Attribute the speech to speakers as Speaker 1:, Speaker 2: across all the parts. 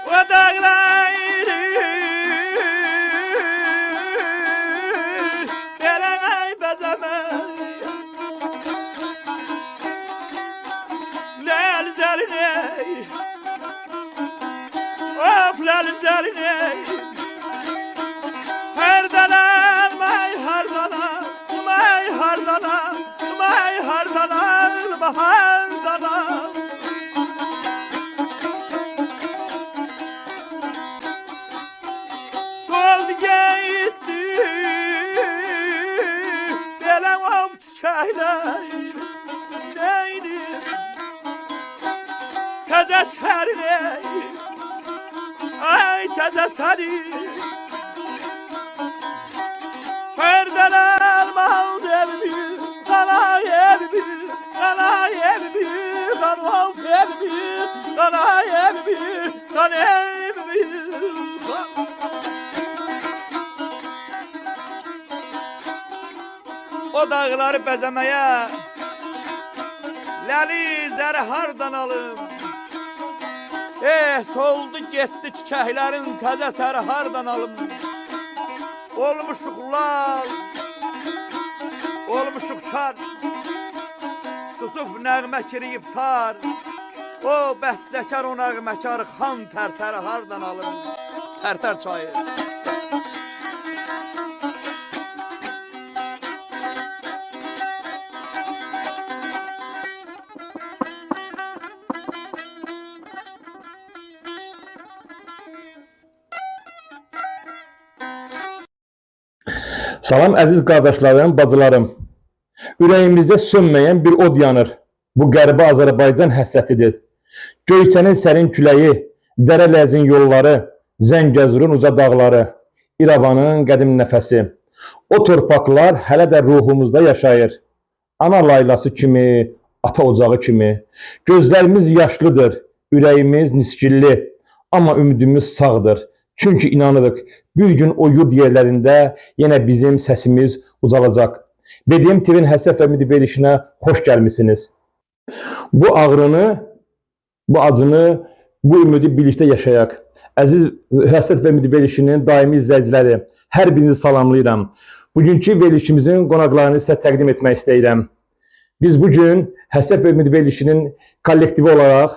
Speaker 1: O dağlar Belay bezeme Lel zerine Of lel zerine Herdalan may hardalan may hardalan may hardalan hardalan Doldu gitti Belem of çiçekler Neydi Təzə təri Ay təzə təri Herdən almal evimi Qala evimi Qala evimi Qala evimi Qala evimi Qala evimi O dağları bəzəməyə Ləli zəri hardan alım? Soldu getdi çiçəklərin təzə təri hardan alım? Olmuşuq lal, olmuşuq kar, susub nəğmə kiriyib tar. O bəstəkar, o nəğməkar, xan tərtəri hardan alım? Tərtər çayı.
Speaker 2: Salam əziz qardaşlarım, bacılarım. Ürəyimizdə sönməyən bir od yanır. Bu Qərbi Azərbaycan həsrətidir. Göyçənin sərin küləyi, Dərələzin yolları, Zəngəzurun uca dağları, İrəvanın qədim nəfəsi. O torpaqlar hələ də ruhumuzda yaşayır. Ana laylası kimi, ata ocağı kimi. Gözlərimiz yaşlıdır, ürəyimiz niskilli, amma ümidimiz sağdır. Çünki inanırıq, bir gün o yurd yerlərində yenə bizim səsimiz ucalacaq. BDM TV-nin Həsrət və Ümid verilişinə xoş gəlmisiniz. Bu ağrını, bu acını, bu ümidi birlikdə yaşayaq. Əziz Həsrət və Ümid verilişinin daimi izləyiciləri, hər birinizi salamlayıram. Bugünkü verilişimizin qonaqlarını sizə təqdim etmək istəyirəm. Biz bugün Həsrət və Ümid verilişinin kollektivi olaraq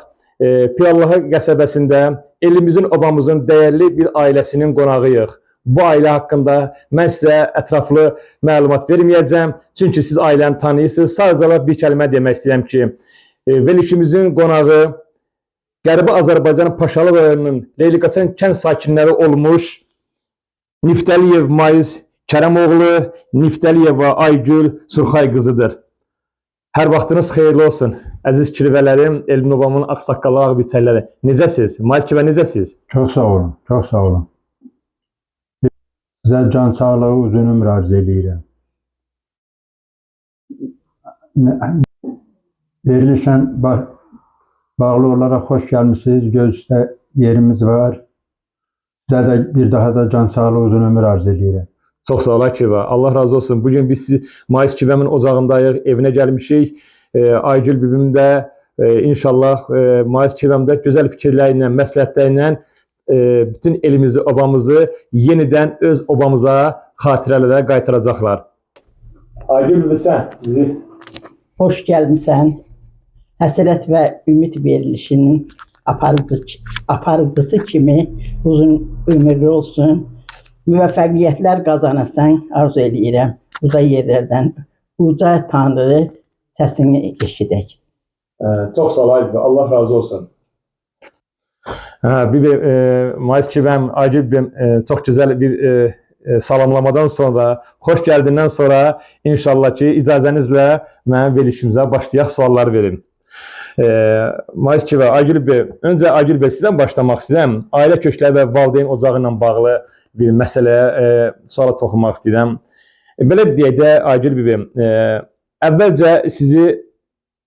Speaker 2: Pirallahı qəsəbəsində elimizin, obamızın dəyərli bir ailəsinin qonağıyıq. Bu ailə haqqında mən sizə ətraflı məlumat verməyəcəm. Çünki siz ailəni tanıyırsınız. Sadəcə olaraq bir kəlmə demək istəyirəm ki, verilişimizin qonağı Qərbi Azərbaycan Paşalı rayonunun Leyliqaçan kənd sakinləri olmuş Niftəliyev Mayız Kərəmoğlu, Niftəliyeva Aygül Surxay qızıdır. Hər vaxtınız xeyirli olsun. Əziz kirvələrim, Elmin obamın ağsaqqallı ağ biçərləri. Necəsiz? Mayız kirvə necəsiz?
Speaker 3: Çox sağ olun, çox sağ olun. Sizə can sağlığı, uzun ömür arzu eləyirəm. Verilişlə bağlı olaraq xoş gəlmisiniz. Gözdə yerimiz var. Sizə də bir daha da can sağlığı, uzun ömür arzu eləyirəm.
Speaker 2: Çox sağ ol Kirvə. Allah razı olsun. Bugün biz sizi Mayız Kirvəmin ocağındayıq, evinə gəlmişik. Aygül bibim də inşallah Mayız Kirvəm də gözəl fikirlərlə, məsləhətlərlə bütün elimizi, obamızı yenidən öz obamıza, xatirələrə qaytaracaqlar. Aygül bibi sən bizi
Speaker 4: Xoş gəlmisən. Həsrət və Ümid verilişinin aparıcısı kimi uzun ömürlü olsun. Müvəffəqiyyətlər qazanasan arzu eləyirəm. Uca yerlərdən, uca Tanrı səsini eşidək.
Speaker 2: Çox sağ ol Aygül, Allah razı olsun. Hə, bibi, Mayız Kirvəm, Aygül bibim, çox gözəl bir salamlamadan sonra, xoş gəldindən sonra inşallah ki, icazənizlə mənim verilişimizə başlayaq, suallar verim. Mayız Kirvə, Aygül bəy, öncə Aygül bəy sizdən başlamaq istəyirəm. Ailə kökləri və valideyn ocağı ilə bağlı bir məsələyə, suala toxunmaq istəyirəm. Belə deyək də Aygül bibim, əvvəlcə sizi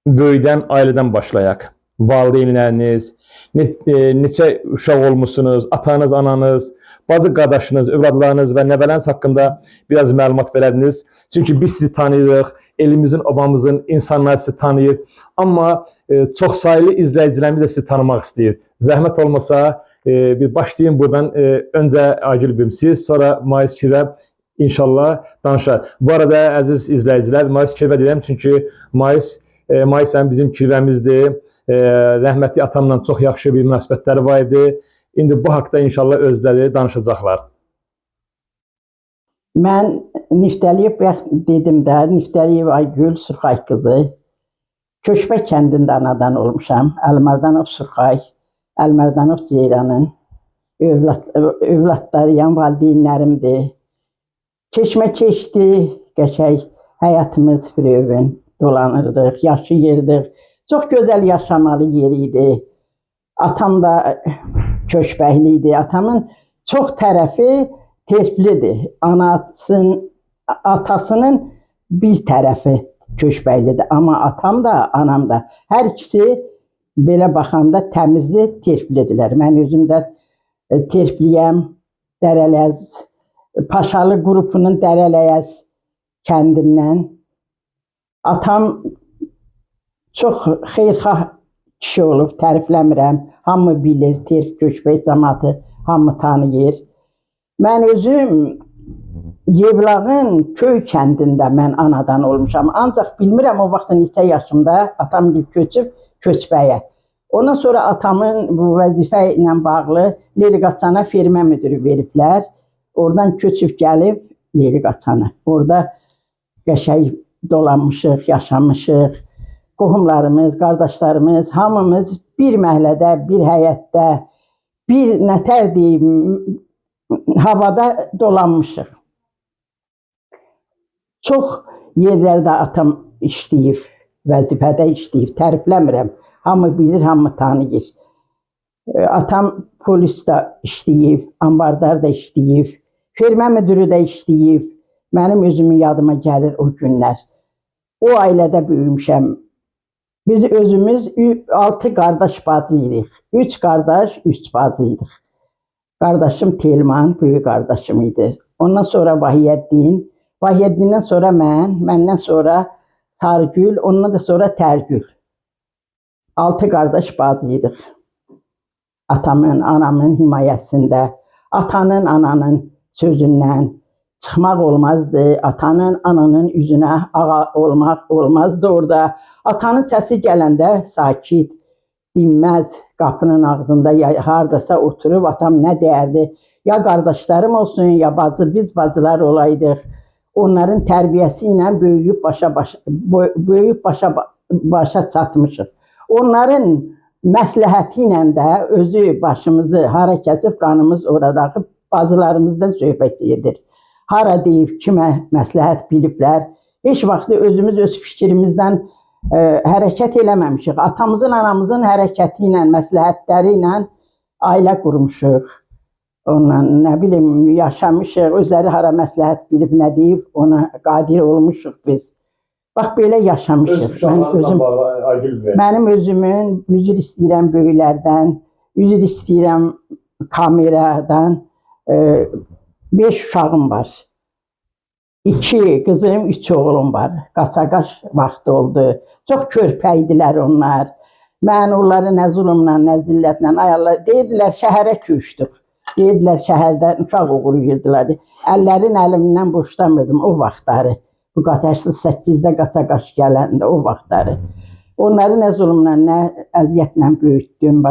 Speaker 2: Böyüdən, ailədən başlayaq. Valideynləriniz, neçə uşaq olmusunuz, atanız, ananız, bacı qardaşınız, övladlarınız və nəvələriniz haqqında biraz məlumat verərdiniz. Çünki biz sizi tanıyırıq, elimizin, obamızın insanları sizi tanıyır. Amma çoxsaylı izləyicilərimiz də sizi tanımaq istəyir. Zəhmət olmasa bir başlayın buradan. Öncə Aygül bibim siz, sonra Mais Kirvə inşallah danışar. Bu arada əziz izləyicilər, Mais Kirvə deyirəm çünki Mais Mais həm bizim kirvəmizdir. Rəhmətli atamla çox yaxşı bir münasibətləri var idi. İndi bu haqda inşallah özləri danışacaqlar.
Speaker 4: Mən Niftəliyev bayaq dedim də, Niftəliyev Aygül Surxay qızı. Köçbək kəndində anadan olmuşam. Əlimərdənov Surxay, Əlimərdənov Ceyranın övladlarıyam, valideynlərimdir. Keçmə keçdi, qəşəng həyatımız Firevin dolanırdıq, yaşayırdıq. Çox gözəl yaşamalı yeri idi. Atam da köçbəkli idi. Atamın çox tərəfi terflidir. Anasının, atasının bir tərəfi köçbəklidir. Amma atam da, anam da hər ikisi belə baxanda təmizi terflidirlər. Mən özüm də terfliyəm. Dərələz, Paşalı qrupunun Dərələyəz kəndindən. Atam çox xeyirxah kişi olub, tərifləmirəm. Hamı bilir, terf köçbək cəmaatı hamı tanıyır. Mən özüm Yevlağın köy kəndində mən anadan olmuşam. Ancaq bilmirəm o vaxt neçə yaşımda atam bir köçüb köçbəyə. Ondan sonra atamın bu vəzifə ilə bağlı Leriqaçana fermə müdürü veriblər. Oradan köçüb gəlib Leriqaçana. Orada qəşəng dolanmışıq, yaşamışıq. Qohumlarımız, qardaşlarımız, hamımız bir məhəllədə, bir həyətdə, bir nətər deyim, havada dolanmışıq. Çox yerlərdə atam işləyib, vəzifədə işləyib, tərifləmirəm. Hamı bilir, hamı tanıyır. Atam polis də işləyib, ambardar da işləyib, fermə müdürü də işləyib. Mənim özümün yadıma gəlir o günlər. O ailədə böyümüşəm. Biz özümüz 6 qardaş bacı idik. 3 qardaş, 3 bacı idik. Qardaşım Telman, böyük qardaşım idi. Ondan sonra Vahiyyəddin, Vahiyyəddindən sonra mən, məndən sonra Sarıgül, ondan da sonra Tərgül. 6 qardaş bacı idik. Atamın, anamın himayəsində, atanın, ananın sözündən çıxmaq olmazdı. Atanın, ananın üzünə ağa olmaq olmazdı orada. Atanın səsi gələndə sakit, dinməz, qapının ağzında ya hardasa oturub atam nə deyərdi? Ya qardaşlarım olsun, ya bacı, biz bacılar olaydıq. Onların tərbiyəsi ilə böyüyüb başa çatmışıq. Onların məsləhəti ilə də özü başımızı hara kəsib qanımız orada axıb bacılarımızdan söhbət edir. Hara deyib, kimə məsləhət biliblər. Heç vaxt özümüz öz fikrimizdən hərəkət eləməmişik. Atamızın, anamızın hərəkəti ilə, məsləhətləri ilə ailə qurmuşuq. Onunla nə bilim yaşamışıq. Özləri hara məsləhət bilib, nə deyib, ona qadir olmuşuq biz. Bax belə yaşamışıq. Mənim özümün üzr istəyirəm böyüklərdən, üzr istəyirəm kameradan. 5 uşağım var. 2 qızım, 3 oğlum var. Qaçaqaş vaxtı oldu. Çox körpə idilər onlar. Mən onları nə zulmla, nə zillətlə ayarlar. Deyirdilər şəhərə köçdük. Deyirdilər şəhərdən uşaq oğurlayırdılar. Əllərin əlimdən boşlamırdım o vaxtları. Bu qaçaşlı 8-də qaçaqaş gələndə o vaxtları. Onları nə zulmla, nə əziyyətlə böyütdüm,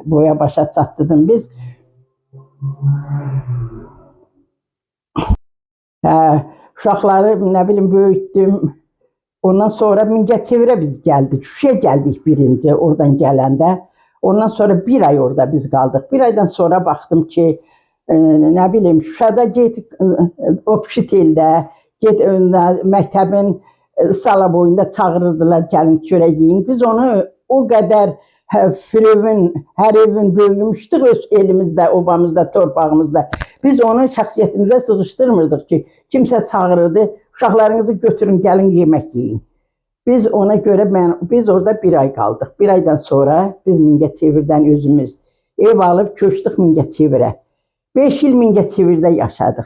Speaker 4: boya başa çatdırdım. Biz uşaqları nə bilim böyütdüm. Ondan sonra Mingəçevirə biz gəldik. Şuşaya gəldik birinci oradan gələndə. Ondan sonra bir ay orada biz qaldıq. Bir aydan sonra baxdım ki, nə bilim Şuşada get Obşiteldə, get məktəbin sala boyunda çağırırdılar, gəlin çörək yeyin. Biz onu o qədər Firevin, hər evin böyümüşdük öz elimizdə, obamızda, torpağımızda. Biz onu şəxsiyyətimizə sığışdırmırdıq ki, kimsə çağırırdı, uşaqlarınızı götürün, gəlin yemək yeyin. Biz ona görə biz orada bir ay qaldıq. Bir aydan sonra biz Mingəçevirdən özümüz ev alıb köçdük Mingəçevirə. 5 il Mingəçevirdə yaşadıq.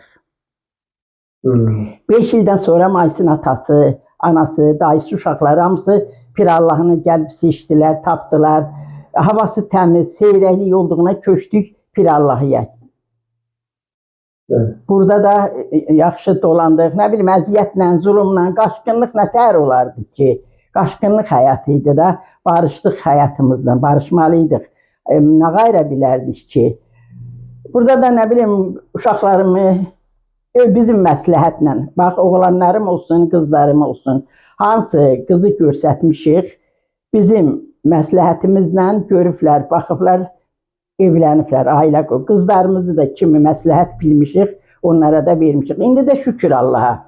Speaker 4: 5 ildən sonra Mayısın atası, anası, dayısı, uşaqları hamısı Pirallahını gəlib seçdilər, tapdılar. Havası təmiz, seyrəklik olduğuna köçdük Pirallahıya.
Speaker 2: Evet.
Speaker 4: Burada da yaxşı dolandıq. Nə bilim, əziyyətlə, zulmla, qaçqınlıq nə tər olardı ki? Qaçqınlıq həyatı idi da. Barışdıq həyatımızla, barışmalıydıq. Nə qayrı bilərdik ki? Burada da nə bilim, uşaqlarımı bizim məsləhətlə, bax oğlanlarım olsun, qızlarım olsun, hansı qızı göstərmişik, bizim məsləhətimizlə görüblər, baxıblar, evləniblər, ailə qurub. Qızlarımızı da kimi məsləhət bilmişik, onlara da vermişik. İndi də şükür Allaha.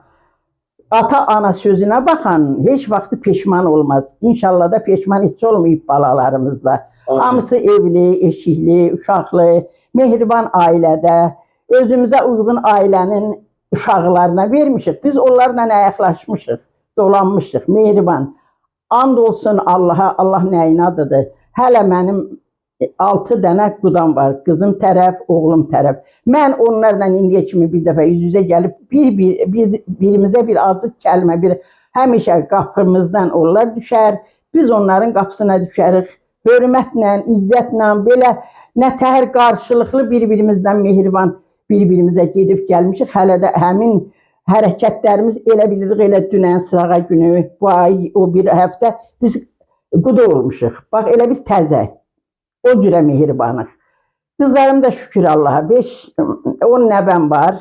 Speaker 4: Ata-ana sözünə baxan heç vaxt peşman olmaz. İnşallah da peşman heç olmayıb balalarımız da. Hamısı evli, eşikli, uşaqlı, mehriban ailədə, özümüzə uyğun ailənin uşaqlarına vermişik. Biz onlarla ayaqlaşmışıq, dolanmışıq, mehriban. And olsun Allaha, Allah nəyin adıdır. Hələ mənim 6 dənə qudam var. Qızım tərəf, oğlum tərəf. Mən onlarla indiyə kimi bir dəfə üz-üzə gəlib birimizə bir acıq kəlmə, bir həmişə qapımızdan onlar düşər. Biz onların qapısına düşərik. Hörmətlə, izzətlə, belə nə təhər qarşılıqlı bir-birimizdən mehriban bir-birimizə gedib gəlmişik. Hələ də həmin hərəkətlərimiz elə bilirik, elə dünən sırağa günü, bu ay, o bir həftə biz quda olmuşuq. Bax, elə bir təzə. O cürə mehribanıq. Qızlarım da şükür Allaha 5-10 nəvəm var.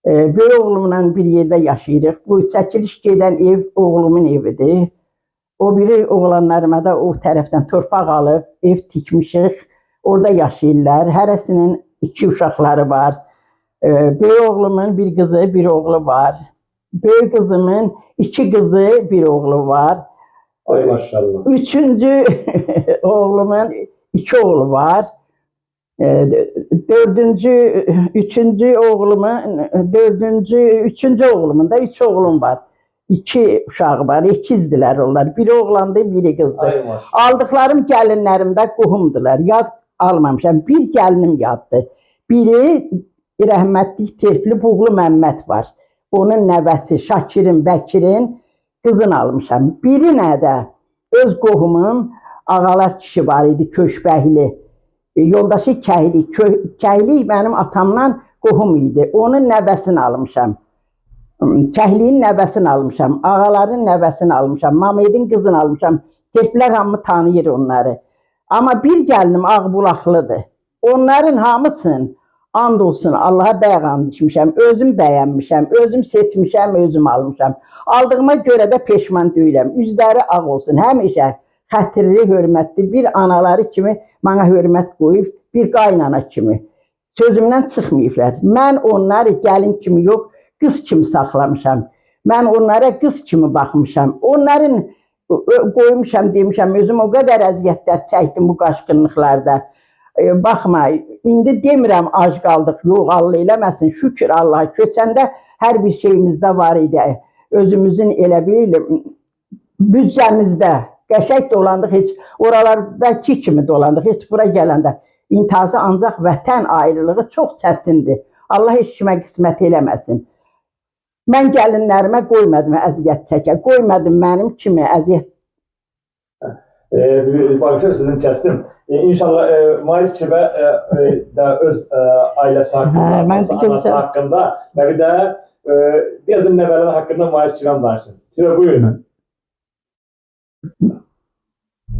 Speaker 4: Böyük oğlumla bir yerdə yaşayırıq. Bu çəkiliş gedən ev oğlumun evidir. O biri oğlanlarıma da o tərəfdən torpaq alıb ev tikmişik. Orada yaşayırlar. Hərəsinin 2 uşaqları var. Böyük oğlumun bir qızı, bir oğlu var. Böyük qızımın 2 qızı, bir oğlu var.
Speaker 2: Ay maşallah.
Speaker 4: Üçüncü oğlumun 2 oğlu var. Üçüncü oğlumun, üçüncü oğlumun da 3 oğlum var. 2 uşağı var, ikizdilər onlar. Biri oğlandı, biri qızdı.
Speaker 2: Ay maşallah.
Speaker 4: Aldıqlarım gəlinlərim də qohumdular. Yad almamışam. Bir gəlinim yaddı. Biri rəhmətlik Terfli Buğlu Məmməd var. Onun nəvəsi Şakirin, Bəkirin qızını almışam. Biri nə də öz qohumum Ağalar kişi var idi, Köşbəhli. Yoldaşı Kəhli. Kəhli mənim atamla qohum idi. Onun nəvəsini almışam. Kəhliyin nəvəsini almışam. Ağaların nəvəsini almışam. Mamedin qızını almışam. Terflər hamı tanıyır onları. Amma bir gəlinim Ağbulaqlıdır. Onların hamısını and olsun Allaha bəy and içmişəm. Özüm bəyənmişəm, özüm seçmişəm, özüm almışam. Aldığıma görə də peşman deyiləm. Üzləri ağ olsun. Həmişə xətirli, hörmətli bir anaları kimi mənə hörmət qoyub, bir qaynana kimi. Sözümdən çıxmayıblar. Mən onları gəlin kimi yox, qız kimi saxlamışam. Mən onlara qız kimi baxmışam. Onların qoymuşam, demişəm, özüm o qədər əziyyətlər çəkdim bu qaçqınlıqlarda. Baxma, indi demirəm ac qaldıq, yox, Allah eləməsin, şükür Allaha. Köçəndə hər bir şeyimizdə var idi. Özümüzün elə bil büdcəmizdə qəşəng dolandıq, heç oralardakı kimi dolandıq, heç bura gələndə. İntihası ancaq vətən ayrılığı çox çətindir. Allah heç kimə qismət eləməsin. Mən gəlinlərimə qoymadım əziyyət çəkə, qoymadım mənim kimi əziyyət.
Speaker 2: Bağışlayın, sizin kəsdim. İnşallah Mayıs Kibə da öz ailəsi haqqında, anası haqqında və bir də biraz da nəvələri haqqında Mayıs Kibəm danışsın. Kibə buyurun.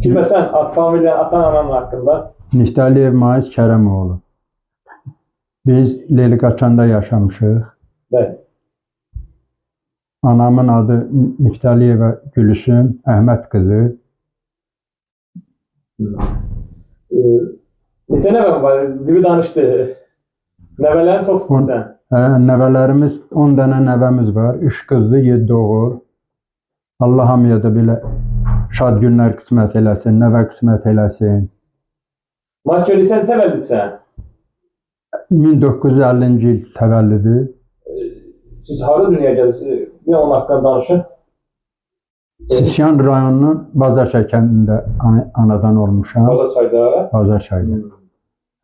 Speaker 2: Kibə sən familiya, atan, anan haqqında.
Speaker 3: Niftəliyev Mayıs Kərəmoğlu. Biz Leyliqaçanda yaşamışıq.
Speaker 2: Bəli.
Speaker 3: Anamın adı Niftəliyeva Gülüsüm, Əhməd qızı.
Speaker 2: Neçə nəvən var? Bibi danışdı. Nəvələrini çox istəyirsən.
Speaker 3: Nəvələrimiz, 10 dənə nəvəmiz var. 3 qızlı, 7 oğul. Allah hamıya da belə şad günlər qismət eləsin, nəvə qismət eləsin.
Speaker 2: Mayıs Kibə neçənci təvəllüdsən?
Speaker 3: 1950-ci il təvəllüdü.
Speaker 2: Siz harada dünyaya gəldiniz? Bir onun haqqında danışın.
Speaker 3: Sisiyan rayonunun Bazarçay kəndində anadan olmuşam.
Speaker 2: Bazarçayda.
Speaker 3: Bazarçayda.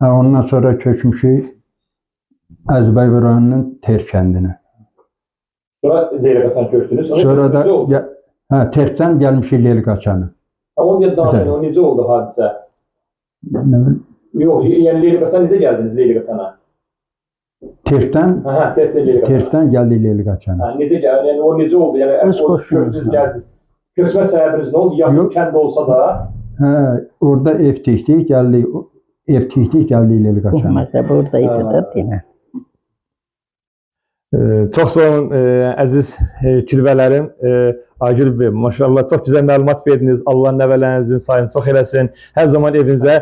Speaker 3: Hə, ondan sonra köçmüşük Əzbəy rayonunun Ter kəndinə.
Speaker 2: Sonra Leyləqaçan köçdünüz.
Speaker 3: Sonra da hə, Terdən gəlmişik Leyliqaçana.
Speaker 2: Amma bir danışın,
Speaker 3: Bəli.
Speaker 2: o necə oldu hadisə?
Speaker 3: Nə bilim,
Speaker 2: Yox, yəni Leyləqaçan necə gəldiniz Leyləqaçana?
Speaker 3: Terdən
Speaker 2: Hə, hə, Terdən Leyləqaçana.
Speaker 3: Terdən gəldik Leyliqaçana.
Speaker 2: Hə, necə gəldi? Yəni o necə oldu? Yəni
Speaker 4: Öz
Speaker 2: o
Speaker 4: qoşunuz.
Speaker 2: köçdünüz, gəldiniz. Köçmə səbəbiniz nə oldu? Yaxın
Speaker 3: Yox.
Speaker 2: kənd olsa da,
Speaker 3: Hə, orada ev tikdik, gəldik. Ev tikdik, gəldik Leyliqaçana.
Speaker 4: Qohum burada idi da denə.
Speaker 2: Çox sağ olun əziz külbələrim. Aygül bəy, maşallah çox gözəl məlumat verdiniz. Allah nəvələrinizin sayını çox eləsin. Hər zaman evinizə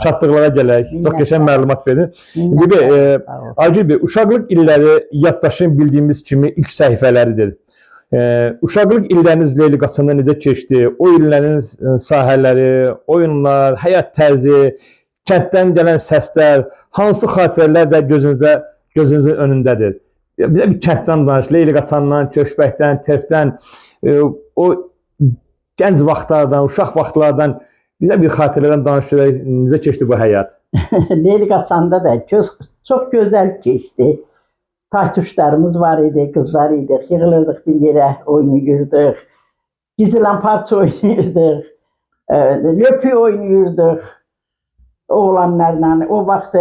Speaker 2: çatdıqlara gələk. Çox qəşəng məlumat verdiniz. Bibi,
Speaker 4: Sağ ol.
Speaker 2: Aygül bəy, uşaqlıq illəri yaddaşın bildiyimiz kimi ilk səhifələridir. Uşaqlıq illəriniz Leyli Qaçanda necə keçdi? O illərin sahələri, oyunlar, həyat tərzi, kənddən gələn səslər, hansı xatirələr də gözünüzün önündədir? Bizə bir kənddən danış, Leyli Qaçandan, Köşbəkdən, Terfdən, o gənc vaxtlardan, uşaq vaxtlardan bizə bir xatirələrdən danış görək, necə keçdi bu həyat?
Speaker 4: Leyli Qaçanda da çox, çox gözəl keçdi. Taytuşlarımız var idi, qızlar idi. Yığılırdıq bir yerə, oynayırdıq. Gizlən parça oynayırdıq. Löpü oynayırdıq oğlanlarla. O vaxt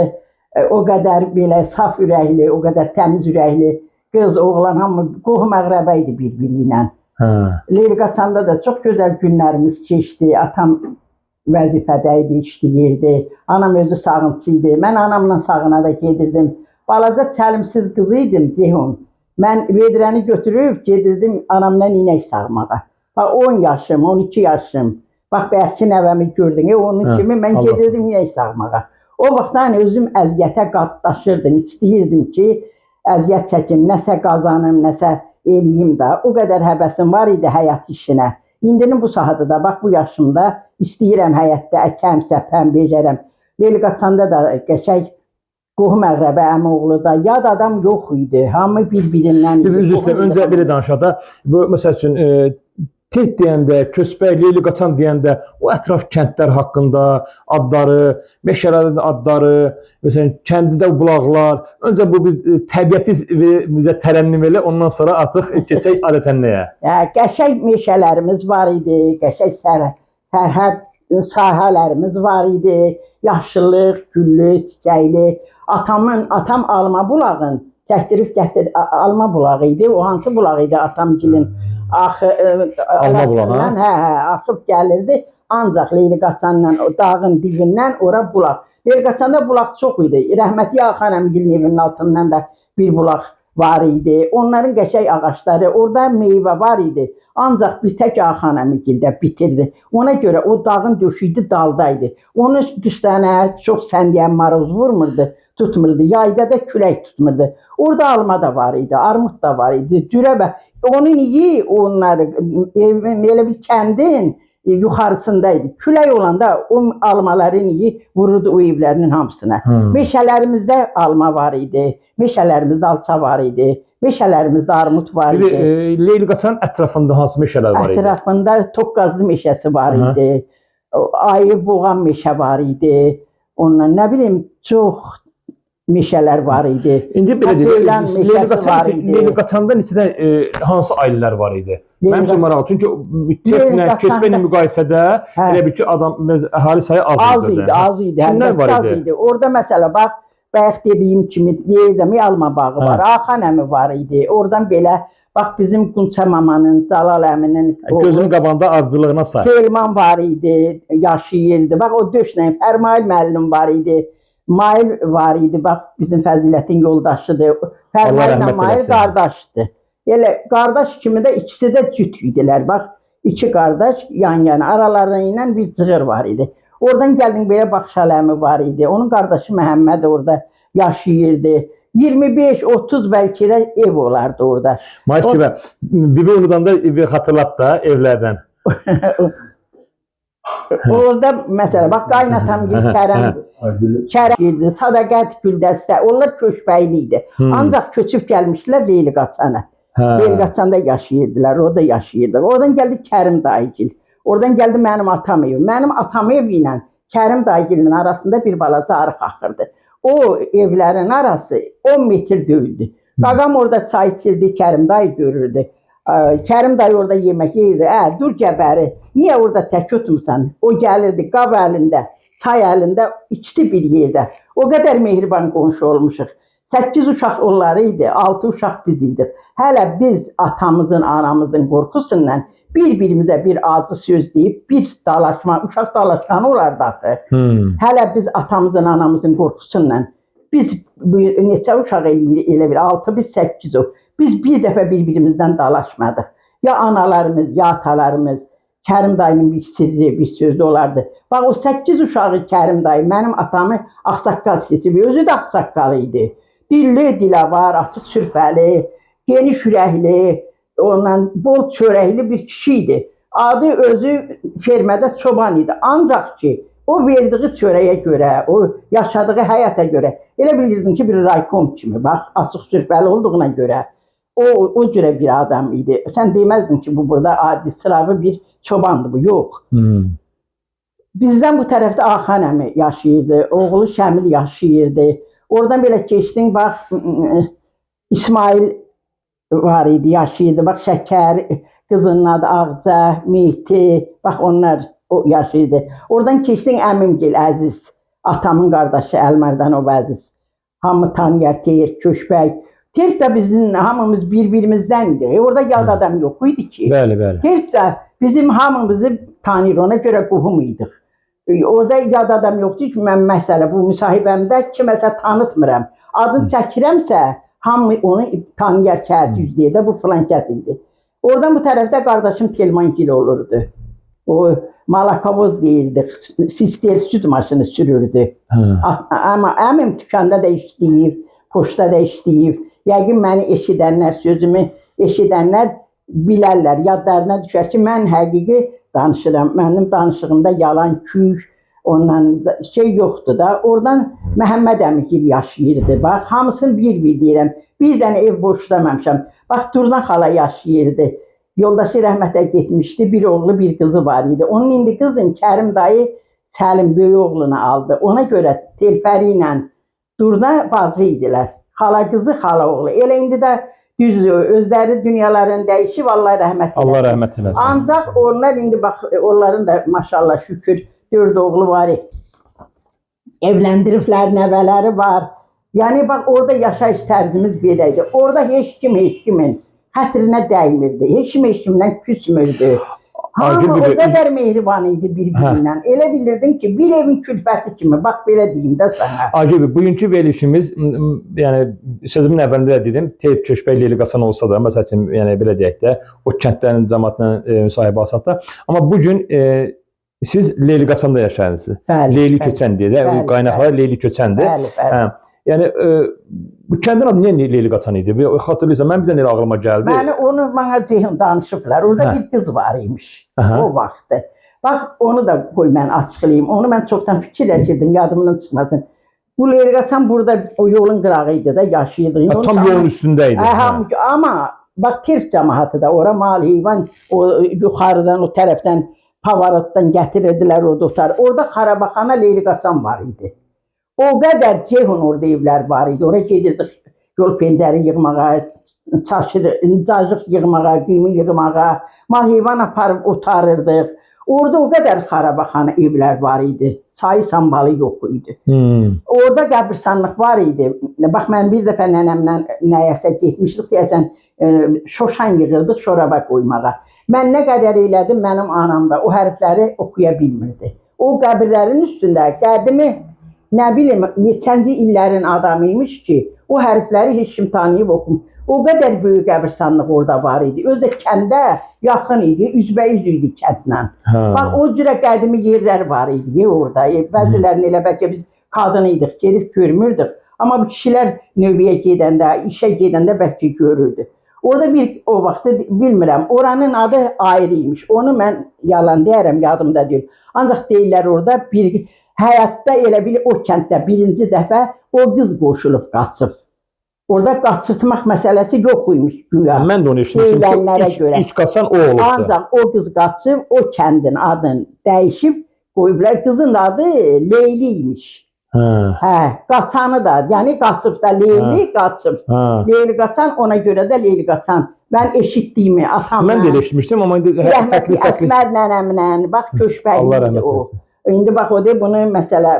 Speaker 4: o qədər belə saf ürəkli, o qədər təmiz ürəkli qız, oğlan hamı qohum əqrəbə idi bir-biri ilə.
Speaker 2: Hə.
Speaker 4: Leyli Qaçanda da çox gözəl günlərimiz keçdi. Atam vəzifədə idi, işləyirdi. Anam özü sağınçı idi. Mən anamla sağına da gedirdim. Balaca çəlimsiz qızı idim Ceyhun. Mən vedrəni götürüb gedirdim anamla inək sağmağa. Bax 10 yaşım, 12 yaşım. Bax bayaqki nəvəmi gördün, onun
Speaker 2: Hə,
Speaker 4: kimi mən
Speaker 2: Allah
Speaker 4: gedirdim inək sağmağa. O vaxtdan özüm əziyyətə qatlaşırdım, istəyirdim ki, əziyyət çəkim, nəsə qazanım, nəsə eləyim də. O qədər həvəsim var idi həyat işinə. İndinin bu sahədə də bax bu yaşımda istəyirəm həyatda əkəm, səpəm, becərəm. Leyli Qaçanda da qəşəng qohum əqrəbə, əmioğlu da yad adam yox idi. Hamı bir-birindən
Speaker 2: Bir
Speaker 4: idi.
Speaker 2: üzr istəyirəm.
Speaker 4: Qohum idi
Speaker 2: Öncə
Speaker 4: hamı.
Speaker 2: belə danışaq da. Bu məsəl üçün Tet deyəndə, Köçbək, Leyli Qaçan deyəndə o ətraf kəndlər haqqında adları, meşələrin adları, məsələn kəndində bulaqlar. Öncə bu bir təbiəti bizə tərənnüm elə, ondan sonra artıq keçək adətənliyə.
Speaker 4: Hə, qəşəng meşələrimiz var idi, qəşəng sərhəd sahələrimiz var idi. Yaşıllıq, güllü, çiçəkli. Atam alma bulağın çəkdirib gətir alma bulağı idi. O hansı bulaq idi atamgilin? Axı
Speaker 2: Alma bulağı, ha?
Speaker 4: arasından, hə, axıb gəlirdi. Ancaq Leyli Qaçanla o dağın dibindən ora bulaq. Leyli Qaçanda bulaq çox idi. Rəhmətli Axan əmigilin evinin altından da bir bulaq var idi. Onların qəşəng ağacları, orada meyvə var idi. Ancaq bir tək Axan əmigildə bitirdi. Ona görə o dağın döşü idi, dalda idi. Onu qışlarına çox səndiyən maroz vurmurdu, tutmurdu. Yayda da külək tutmurdu. Orada alma da var idi, armud da var idi, dürəbə. Onun iyi onları elə bir kəndin yuxarısında idi. Külək olanda o almaların iyi vururdu o evlərinin hamısına. Meşələrimizdə alma var idi, meşələrimizdə alça var idi, meşələrimizdə armud var
Speaker 2: Bir
Speaker 4: idi.
Speaker 2: Leyli Qaçanın ətrafında hansı meşələr var idi?
Speaker 4: Ətrafında Toqqazlı meşəsi var
Speaker 2: Aha.
Speaker 4: idi. Ayı boğan meşə var idi. Ondan nə bilim çox meşələr var idi.
Speaker 2: İndi belə deyək,
Speaker 4: Ceylan
Speaker 2: Leyli
Speaker 4: meşəsi
Speaker 2: Qaçan,
Speaker 4: var idi.
Speaker 2: Leyli Qaçanda neçədə hansı ailələr var idi? Mənim üçün maraqlı. Çünki Teplə,
Speaker 4: Qaçanda-
Speaker 2: Keçmə ilə müqayisədə
Speaker 4: Hə.
Speaker 2: elə bil ki, adam əhali sayı az,
Speaker 4: Az
Speaker 2: idi.
Speaker 4: idi, az idi.
Speaker 2: Kimlər
Speaker 4: Əlbəttə
Speaker 2: var
Speaker 4: az
Speaker 2: idi?
Speaker 4: idi. Orada məsələ bax, bayaq dediyim kimi deyirdim, alma bağı
Speaker 2: Hə.
Speaker 4: var, Axan əmi var idi. Oradan belə bax bizim Qunça mamanın, Cəlal əminin oğlu
Speaker 2: Gözünün qabağında ardıcılığına say.
Speaker 4: Telman var idi, yaşayırdı. Bax o döşlə Fərmail müəllim var idi. Mail var idi. Bax bizim Fəzilətin yoldaşıdır. Fərmail ilə
Speaker 2: rəhmət
Speaker 4: Mail
Speaker 2: eləsin.
Speaker 4: qardaşdır. Elə qardaş kimi də ikisi də cüt idilər. Bax iki qardaş yan-yana, aralarında ilə bir cığır var idi. Oradan gəldin belə Baxşal əmi var idi. Onun qardaşı Məhəmməd orada yaşayırdı. 25-30 bəlkə də ev olardı orada.
Speaker 2: Mayıs kimi bibi unudanda bir xatırlat da evlərdən.
Speaker 4: Orada məsələ bax qaynatam bir Kərəm
Speaker 3: Aygül
Speaker 4: Kərəm girdi, Sədaqət Güldəstə, onlar köçbəyli idi. Ancaq köçüb gəlmişdilər Leyli Qaçana.
Speaker 2: Hə.
Speaker 4: Leyliqaçanda yaşayırdılar, orada yaşayırdılar. Oradan gəldi Kərim dayıgil. Oradan gəldi mənim atam evi. Mənim atam evi ilə Kərim dayıgilin arasında bir balaca arıq axırdı. O evlərin arası 10 metr deyildi. Qaqam orada çay içirdi, Kərim dayı görürdü. Kərim dayı orada yemək yeyirdi. Dur gəbəri, niyə orada tək oturmusan? O gəlirdi, qab əlində, çay əlində, ikisi bir yerdə. O qədər mehriban qonşu olmuşuq. 8 uşaq onları idi, 6 uşaq biz idik. Hələ biz atamızın, anamızın qorxusundan bir-birimizə bir acı söz deyib, bir dalaşma, uşaq dalaşqanı olardı axı. Hələ biz atamızın, anamızın qorxusundan biz bu neçə uşaq eləyirik elə bir 6, biz 8 o. Biz bir dəfə bir-birimizdən dalaşmadıq. Ya analarımız, ya atalarımız Kərim dayının bir sirri, bir sözü olardı. Bax o 8 uşağı Kərim dayı mənim atamı ağsaqqal seçib, özü də ağsaqqal idi. Dilli dilavar, açıq sürfəli, geniş ürəkli, ondan bol çörəkli bir kişi idi. Adı özü fermədə çoban idi. Ancaq ki, o verdiyi çörəyə görə, o yaşadığı həyata görə elə bilirdin ki, bir raykom kimi, bax, açıq sürfəli olduğuna görə o cürə bir adam idi. Sən deməzdin ki, bu burada adi sıravi bir çobandır bu. Yox. Bizdən bu tərəfdə Axan əmi yaşayırdı, oğlu Şəmil yaşayırdı. Oradan belə keçdin, bax, İsmail var idi, yaşayırdı. Bax, Şəkər, qızının adı Ağca, Mehdi, bax onlar o yaşayırdı. Oradan keçdin əmimgil Əziz, atamın qardaşı Əlmərdanov Əziz. Hamı tanıyar, Teyir, Köşbəy. Terk də bizim hamımız bir-birimizdən idi. Orada yad adam yox idi ki.
Speaker 2: Bəli, bəli.
Speaker 4: Terk də bizim hamımızı tanıyır, ona görə qohum idik. Orada yad adam yoxdur ki, mən məsələ bu müsahibəmdə kiməsə tanıtmıram. Adını çəkirəmsə, hamı onu tanıyar ki, düz deyir də bu filan kəs idi. Oradan bu tərəfdə qardaşım Telmangil olurdu. O malakovoz deyirdi, sister süd maşını sürürdü. Amma əmim dükanda da işləyib, poçta da işləyib. Yəqin məni eşidənlər, sözümü eşidənlər bilərlər, yadlarına düşər ki, mən həqiqi danışıram. Mənim danışığımda yalan, kük, ondan şey yoxdur da. Oradan Məhəmməd əmigil yaşayırdı. Bax, hamısını bir-bir deyirəm. Bir dənə ev boşlamamışam. Bax, Durna xala yaşayırdı. Yoldaşı rəhmətə getmişdi. Bir oğlu, bir qızı var idi. Onun indi qızın Kərim dayı Səlim böyük oğlunu aldı. Ona görə Telfəri ilə Durna bacı idilər. Xala qızı, xala oğlu. Elə indi də düzdür, özləri dünyaların dəyişib, Allah rəhmət eləsin.
Speaker 2: Allah rəhmət eləsin.
Speaker 4: Ancaq onlar indi bax, onların da maşallah şükür 4 oğlu var. Evləndiriblər, nəvələri var. Yəni bax orada yaşayış tərzimiz belə idi. Orada heç kim heç kimin xətrinə dəymirdi. Heç kim heç kimdən küsmürdü.
Speaker 2: Aygül
Speaker 4: Hamı o
Speaker 2: bibi,
Speaker 4: qədər mehriban idi bir-birindən. Elə bilirdin ki, bir evin külfəti kimi. Bax belə deyim də sənə.
Speaker 2: Aygül bibi, bugünkü verilişimiz, yəni sözümün əvvəlində də dedim, Teyb Köşbəy Leyli Qaçan olsa da, məsəl üçün, yəni belə deyək də, o kəndlərin cəmaatla müsahibə alsaq da, amma bu gün siz Leyli Qaçanda yaşayırsınız.
Speaker 4: Bəli.
Speaker 2: Leyli
Speaker 4: bəli,
Speaker 2: Köçən deyə də,
Speaker 4: Bəli,
Speaker 2: qaynaqları Leyli Köçəndir.
Speaker 4: Bəli, bəli.
Speaker 2: Hə. Yəni bu kəndin adı niyə Leyli Qaçan idi? Bir xatırlayırsan, mən bir dənə elə ağlıma gəldi.
Speaker 4: Məni onu mənə Ceyhun danışıblar. Orada
Speaker 2: Hə.
Speaker 4: bir qız var imiş.
Speaker 2: Aha.
Speaker 4: O vaxtı. Bax onu da qoy mən açıqlayım. Onu mən çoxdan fikirləşirdim, yadımdan çıxmasın. Bu Leyli Qaçan burada o yolun qırağı idi də yaşayırdı.
Speaker 2: Ha, tam yolun üstündə idi.
Speaker 4: Hə, hamı, amma bax Terf cəmaatı da ora mal heyvan o yuxarıdan o tərəfdən Pavarotdan gətirirdilər orada otar. Orada Xarabaxana Leyli Qaçan var idi. O qədər Ceyhun orada evlər var idi. Ora gedirdik yol pəncəri yığmağa, çaşır, cacıq yığmağa, qiymi yığmağa, mal heyvan aparıb otarırdıq. Orada o qədər Xarabaxana evlər var idi. Sayı sambalı yox idi. Orada qəbirstanlıq var idi. Bax mən bir dəfə nənəmlə nəyəsə getmişdik, deyəsən şoşan yığırdıq şoraba qoymağa. Mən nə qədər elədim, mənim anam da o hərfləri oxuya bilmirdi. O qəbirlərin üstündə qədimi nə bilim neçənci illərin adamı imiş ki, o hərfləri heç kim tanıyıb oxumur. O qədər böyük qəbirstanlıq orada var idi. Özü də kəndə yaxın idi, üzbəüz idi kəndlə.
Speaker 2: Hə.
Speaker 4: Bax o cürə qədimi yerlər var idi orada. Bəzilərini elə bəlkə biz qadın idik, gedib görmürdük. Amma bu kişilər növbəyə gedəndə, işə gedəndə bəlkə görürdü. Orada bir o vaxtı bilmirəm, oranın adı ayrı imiş. Onu mən yalan deyərəm, yadımda deyil. Ancaq deyirlər orada bir həyatda elə bil o kənddə birinci dəfə o qız qoşulub qaçıb. Orada qaçırtmaq məsələsi yox imiş güya.
Speaker 2: Mən də onu eşitmişdim ki,
Speaker 4: Deyilənlərə görə.
Speaker 2: ilk qaçan o olubdu.
Speaker 4: Ancaq o qız qaçıb, o kəndin adını dəyişib qoyublar. Qızın da adı Leyli imiş.
Speaker 2: Hə.
Speaker 4: Hə, qaçanı da, yəni qaçıb da Leyli qaçıb.
Speaker 2: Hə.
Speaker 4: Leyli qaçan, ona görə də Leyli qaçan. Mən eşitdiyimi atamla,
Speaker 2: Mən də elə eşitmişdim, amma indi
Speaker 4: rəhmətli
Speaker 2: fərqli-fərqli.
Speaker 4: Əsmər nənəmlə, bax köşbəyli
Speaker 2: Allah
Speaker 4: idi
Speaker 2: rəhmət
Speaker 4: o.
Speaker 2: eləsin.
Speaker 4: İndi bax o deyir bunu məsələ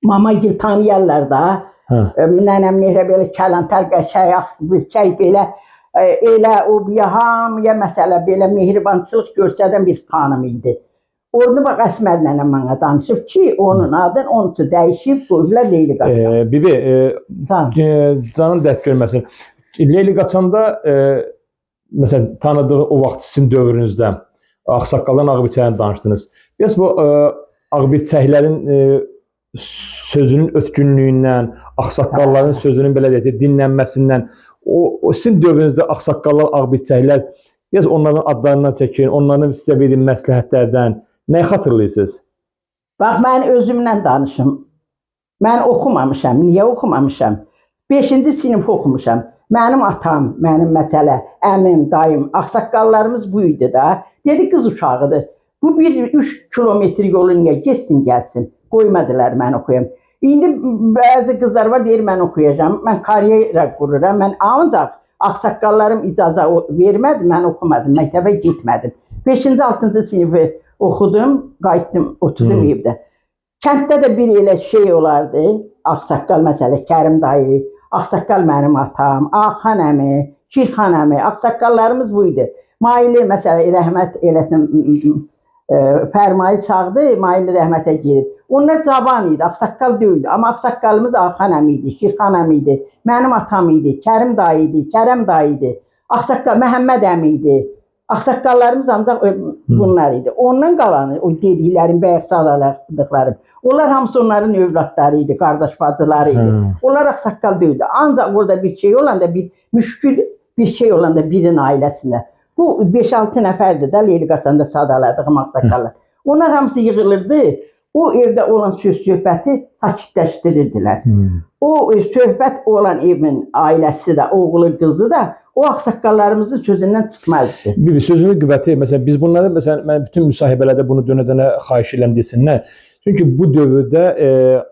Speaker 4: mama gil tanıyarlar da.
Speaker 2: Hə.
Speaker 4: Nənəm nehrə belə kələntər qəşəng, ağ bir çək belə elə o bu hamıya məsələ belə mehribançılıq göstərən bir xanım idi. Onu bax Əsmər nənəm mənə danışıb ki, onun adını onun üçün dəyişib qoyublar Leyli Qaçan.
Speaker 2: Bibi,
Speaker 4: Tamam.
Speaker 2: canın dərd görməsin. Leyli Qaçanda məsələn tanıdığı o vaxt sizin dövrünüzdə ağsaqqaldan ağbirçəkdən danışdınız. Biraz bu ağbirçəklərin sözünün ötkünlüyündən, ağsaqqalların sözünün belə deyək də dinlənməsindən, o sizin dövrünüzdə ağsaqqallar, ağbirçəklər biraz onların adlarından çəkin, onların sizə verdiyi məsləhətlərdən nəyi xatırlayırsınız?
Speaker 4: Bax mən özümdən danışım. Mən oxumamışam. Niyə oxumamışam? 5-ci sinif oxumuşam. Mənim atam, mənim məsələ, əmim, dayım, ağsaqqallarımız bu idi da. Dedi qız uşağıdır. Bu bir 3 kilometr yolu niyə getsin gəlsin? Qoymadılar mən oxuyam. İndi bəzi qızlar var deyir mən oxuyacağam. Mən karyera qururam. Mən ancaq ağsaqqallarım icazə vermədi, mən oxumadım, məktəbə getmədim. 5-ci, 6-cı sinifi oxudum, qayıtdım, oturdum evdə. Kənddə də bir elə şey olardı. Ağsaqqal məsələ Kərim dayı, ağsaqqal mənim atam, Axan əmi, Şirxan əmi, ağsaqqallarımız bu idi. Maili məsələ rəhmət eləsin, Fərmayı sağdı, Maili rəhmətə girib. Onlar cavan idi, ağsaqqal deyildi. Amma ağsaqqalımız Axan əmi idi, Şirxan əmi idi, mənim atam idi, Kərim dayı idi, Kərəm dayı idi. Ağsaqqal Məhəmməd əmi idi. Ağsaqqallarımız ancaq bunlar idi. Ondan qalanı, o dediklərim, bayaq sadaladıqlarım, onlar hamısı onların övladları idi, qardaş bacıları idi. Onlar ağsaqqal deyildi. Ancaq orada bir şey olanda, bir müşkül bir şey olanda birinin ailəsində. Bu 5-6 nəfərdir də Leyli Qaçanda sadaladığım ağsaqqallar. Onlar hamısı yığılırdı. O evdə olan söz söhbəti sakitləşdirirdilər. O söhbət olan evin ailəsi də, oğlu, qızı da o ağsaqqallarımızın sözündən çıxmazdı.
Speaker 2: Bibi, sözünün qüvvəti, məsələn, biz bunları, məsələn, mən bütün müsahibələrdə bunu dönə-dönə xahiş edirəm desinlər. Çünki bu dövrdə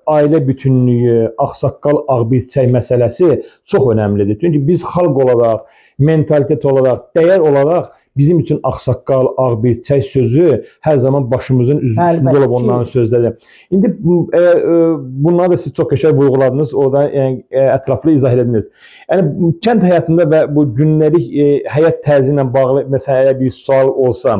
Speaker 2: ailə bütünlüyü, ağsaqqal, ağbirçək məsələsi çox önəmlidir. Çünki biz xalq olaraq, mentalitet olaraq, dəyər olaraq bizim üçün ağsaqqal, ağbirçək sözü hər zaman başımızın üstündə olub onların sözləri. İndi bunları da siz çox qəşəng vurğuladınız, orada yəni, ətraflı izah elədiniz. Yəni kənd həyatında və bu gündəlik həyat tərzi ilə bağlı məsələn əgər bir sual olsa,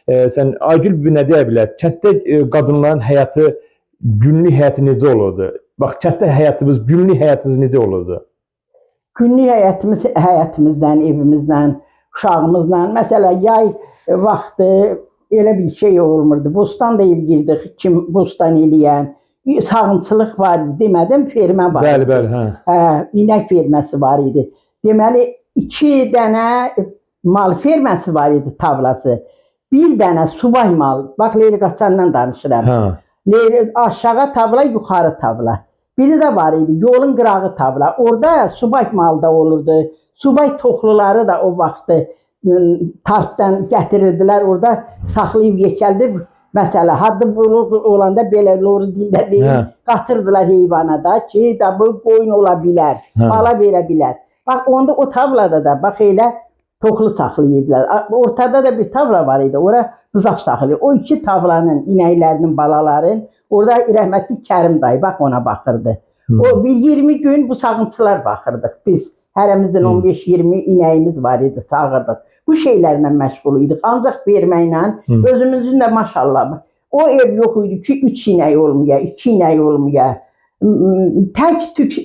Speaker 2: sən Aygül bir nə deyə bilər? Kənddə qadınların həyatı, günlük həyatı necə olurdu? Bax, kənddə həyatımız, günlük həyatınız necə olurdu?
Speaker 4: Günlük həyatımız həyatımızdan, evimizdən, uşağımızla, məsələ yay vaxtı elə bir şey olmurdu. Bostan da eləyirdik, kim bostan eləyən. Sağımçılıq var idi, demədim, fermə var.
Speaker 2: Bəli, bəli, hə.
Speaker 4: Hə, inək ferməsi var idi. Deməli, 2 dənə mal ferməsi var idi tavlası. Bir dənə subay mal. Bax Leyli Qaçandan danışıram.
Speaker 2: Hə.
Speaker 4: Leyli aşağı tavla, yuxarı tavla. Biri də var idi, yolun qırağı tavla. Orada subay malı da olurdu. Subay toxluları da o vaxtı tartdan gətirirdilər. Orada saxlayıb yekəldib. Məsələ haddi buluq olanda belə loru dildə deyil,
Speaker 2: Hə.
Speaker 4: qatırdılar heyvana da ki, da bu qoyun ola bilər,
Speaker 2: Hə.
Speaker 4: bala verə bilər. Bax onda o tavlada da bax elə toxlu saxlayırdılar. Ortada da bir tavla var idi. Ora buzaq saxlayır. O iki tavlanın inəklərinin balaların orada rəhmətli Kərim dayı bax ona baxırdı. O bir 20 gün bu sağınçılar baxırdıq biz. Hərəmizin 15-20 inəyimiz var idi, sağırdıq. Bu şeylərlə məşğul idik. Ancaq verməklə özümüzün də maşallah. O ev yox idi ki, 3 inək olmaya, 2 inək olmaya. Tək tük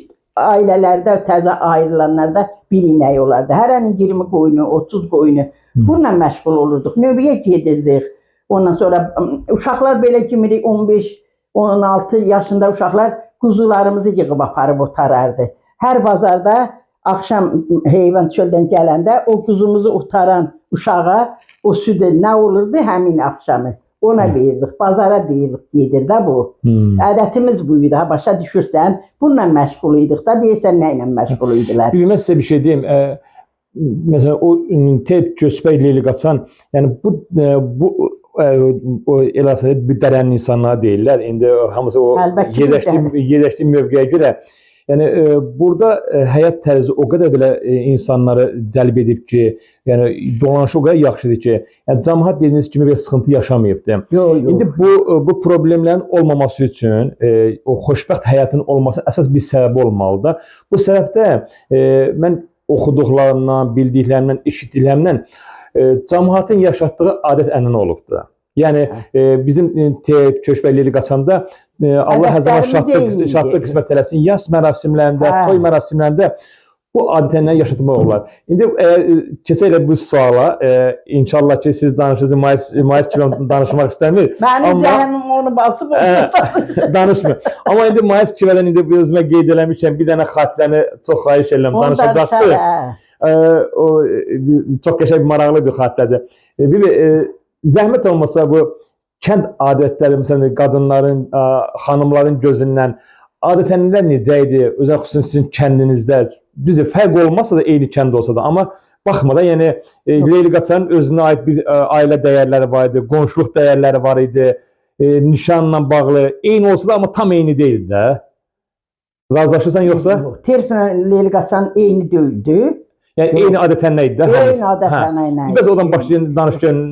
Speaker 4: ailələrdə, təzə ayrılanlarda bir inək olardı. Hərənin 20 qoyunu, 30 qoyunu. Bununla məşğul olurduq. Növbəyə gedirdik. Ondan sonra uşaqlar belə kimirik 15-16 yaşında uşaqlar quzularımızı yığıb aparıb otarardı. Hər bazarda axşam heyvan çöldən gələndə o quzumuzu otaran uşağa o südü nə olurdu həmin axşamı. Ona verirdik, bazara deyirdik, gedir də bu. Ədətimiz bu idi, ha, başa düşürsən? Bununla məşğul idik da, deyirsən nə ilə məşğul idilər?
Speaker 2: Bir mən sizə bir şey deyim. Məsələn o tep köçbək leyli qaçan, yəni bu bu o elə əslində bir dərənin insanları deyirlər. İndi hamısı o
Speaker 4: Əlbəttə ki,
Speaker 2: yerləşdiyi mövqeyə görə, yəni burada həyat tərzi o qədər belə insanları cəlb edib ki, yəni dolanışı o qədər yaxşıdır ki, yəni cəmaət dediyiniz kimi bir sıxıntı yaşamayıbdı.
Speaker 4: Yox, yox.
Speaker 2: İndi bu problemlərin olmaması üçün o xoşbəxt həyatın olması əsas bir səbəbi olmalıdır. Bu səbəb də mən oxuduqlarımdan, bildiklərimdən, eşitdiklərimdən cəmaətin yaşatdığı adət-ənənə olubdur. Yəni bizim tep, köçbəkləri qaçanda Allah hər zaman
Speaker 4: Ədətlərimiz
Speaker 2: şadlıq,
Speaker 4: eyni idi.
Speaker 2: şadlıq qismət eləsin. Yas mərasimlərində, toy mərasimlərində bu adət-ənənəni yaşatmaq olar. İndi keçək elə bu suala, inşallah ki siz danışırsınız, Mayıs kimi danışmaq istəmir.
Speaker 4: Mənim
Speaker 2: Amma-
Speaker 4: zəhmim onu basıb
Speaker 2: Danışmır. Amma indi Mayıs Kibədən indi bu özümə qeyd eləmişəm, bir dənə xatirəni çox xahiş edirəm,
Speaker 4: Onu
Speaker 2: danışacaqdır.
Speaker 4: danışar, hə.
Speaker 2: O çox qəşəng maraqlı bir xatirədir. Bir zəhmət olmasa bu kənd adətləri, məsələn qadınların, xanımların gözündən adət-ənənələr necə idi? Özəl xüsusən sizin kəndinizdə. Düzdür, fərq olmasa da eyni kənd olsa da, amma baxmadan, yəni Leyli Qaçanın özünə aid bir ailə dəyərləri var idi, qonşuluq dəyərləri var idi, nişanla bağlı eyni olsa da amma tam eyni deyildi də. Razılaşırsan yoxsa?
Speaker 4: Yox, Terflə Leyli Qaçan eyni deyildi.
Speaker 2: Yəni eyni adət-ənənə idi də hamısı.
Speaker 4: Eyni adət-ənənə idi.
Speaker 2: Biraz oradan başlayın, danış görün,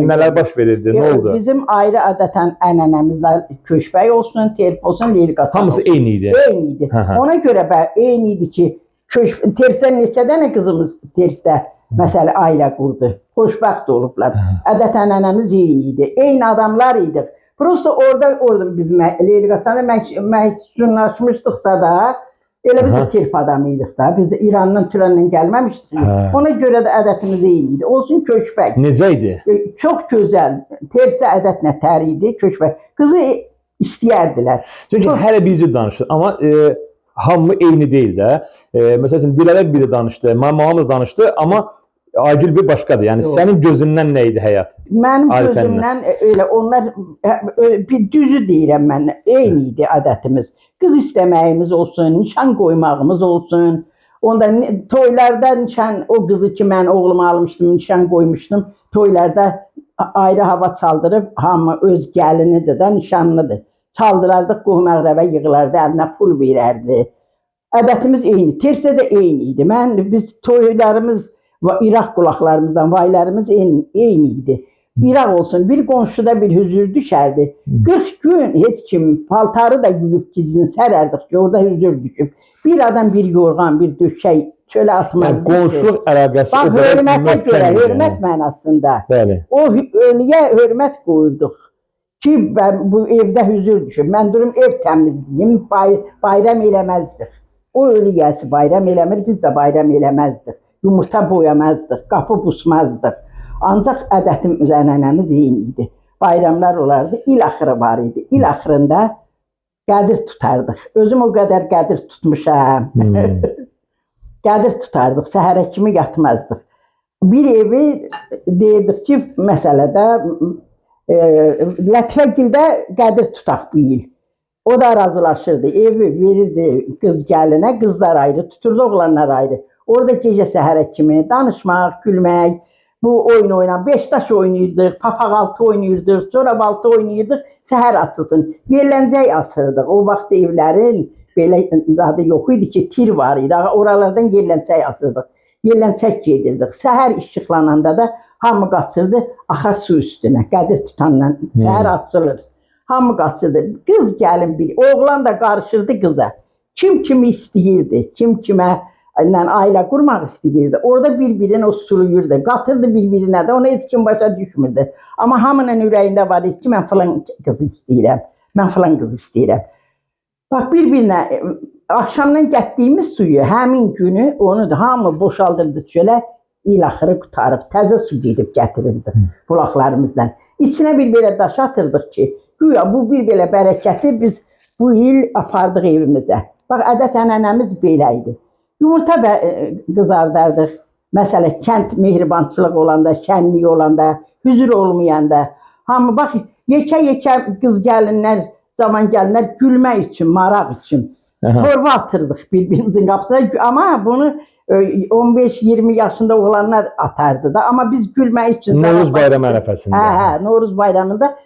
Speaker 2: nələr baş verirdi, nə oldu?
Speaker 4: Bizim ayrı adət-ənənəmizlə köçbək olsun, terf olsun, Leyli Qaçan
Speaker 2: Hamısı
Speaker 4: olsun.
Speaker 2: eyni idi.
Speaker 4: Eyni idi.
Speaker 2: Hə, hə.
Speaker 4: Ona görə eyni idi ki, terfdən neçə dənə qızımız terfdə məsələ ailə qurdu. Xoşbəxt olublar. Ədət-ənənəmiz eyni idi. Eyni adamlar idik. Prosta orada biz Leyli Qaçanda məhsunlaşmışdıqsa da elə biz də terf adamı idik da. Biz də İrandan, Turandan gəlməmişdik. Ona görə də ədətimiz eyni idi. Olsun köçbək.
Speaker 2: Necə idi?
Speaker 4: Çox gözəl. Terfdə ədət nətər idi, köçbək. Qızı istəyərdilər.
Speaker 2: Çünki hələ bir cür danışır, amma hamı eyni deyil də. Məsələn, Dilərə biri danışdı, mənim mamam da danışdı, amma Aygül bir başqadır. Yəni
Speaker 4: Yox.
Speaker 2: sənin gözündən nə idi həyat?
Speaker 4: Mənim
Speaker 2: Adət-ənənə.
Speaker 4: gözümdən elə onlar bir düzü deyirəm mən, eyni idi adətimiz. Qız istəməyimiz olsun, nişan qoymağımız olsun. Onda toylarda nişan, o qızı ki mən oğluma almışdım, nişan qoymuşdum. Toylarda ayrı hava çaldırıb hamı öz gəlinidir də, nişanlıdır. Çaldırardıq, qohum-əqrəbə yığılardı, əlinə pul verərdi. Ədətimiz eyni, Terfdə də eyni idi. Biz toylarımız və İraq qulaqlarımızdan vaylarımız eyni idi. İraq olsun, bir qonşuda bir hüzür düşərdi. 40 gün heç kim paltarı da yuyub gizlin sərərdik ki, orada hüzür düşüb. Bir adam bir yorğan, bir döşək çölə atmazdı.
Speaker 2: Yəni qonşuluq əlaqəsi
Speaker 4: Bax,
Speaker 2: o qədər
Speaker 4: hörmətə
Speaker 2: möhkəm
Speaker 4: görə,
Speaker 2: idi.
Speaker 4: hörmət mənasında.
Speaker 2: Bəli.
Speaker 4: O ölüyə hörmət qoyurduq ki, mən bu evdə hüzür düşüb. Mən durum ev təmizləyim, bayram eləməzdik. O ölü gəlsi bayram eləmir, biz də bayram eləməzdik. Yumurta boyamazdıq, qapı busmazdıq. Ancaq ədətimiz, ənənəmiz eyni idi. Bayramlar olardı, il axırı var idi. İl axırında qədir tutardıq. Özüm o qədər qədir tutmuşam. Qədir tutardıq, səhərə kimi yatmazdıq. Bir evi deyirdik ki, məsələdə Lətifəgildə qədir tutaq bu il. O da razılaşırdı. Evi verirdi qız gəlinə, qızlar ayrı tuturdu, oğlanlar ayrı. Orada gecə səhərə kimi danışmaq, gülmək, bu oyun oynan, beşdaş oynayırdıq, papaqaltı oynayırdıq, corabaltı oynayırdıq, səhər açılsın. Yerləncək asırdıq. O vaxt evlərin belə adı yox idi ki, tir var idi. Oralardan yerləncək asırdıq. Yerləncək gedirdik. Səhər işıqlananda da hamı qaçırdı axar su üstünə. Qədir tutandan səhər açılır. Hamı qaçırdı. Qız gəlin bir, oğlan da qarışırdı qıza. Kim kimi istəyirdi, kim kimə ilə ailə qurmaq istəyirdi. Orada bir-birini o suluyurdu, qatırdı bir-birinə də, ona heç kim başa düşmürdü. Amma hamının ürəyində var idi ki, mən filan qızı istəyirəm, mən filan qızı istəyirəm. Bax, bir-birinə axşamdan gətdiyimiz suyu həmin günü onu da hamı boşaldırdı çölə, il axırı qurtarıb, təzə su gedib gətirirdi bulaqlarımızdan. İçinə bir belə daş atırdıq ki, güya bu bir belə bərəkəti biz bu il apardıq evimizə. Bax, ədət-ənənəmiz belə idi. Yumurta qızardardıq. Məsələ, kənd mehribançılıq olanda, şənlik olanda, hüzür olmayanda, Hamı bax yekə-yekə qız gəlinlər, cavan gəlinlər gülmək üçün, maraq üçün torba atırdıq bir-birimizin qapısına. Amma bunu 15-20 yaşında oğlanlar atardı da. Amma biz gülmək üçün
Speaker 2: Novruz
Speaker 4: zarafat
Speaker 2: bayramı
Speaker 4: üçün-
Speaker 2: ərəfəsində.
Speaker 4: Hə, Novruz bayramında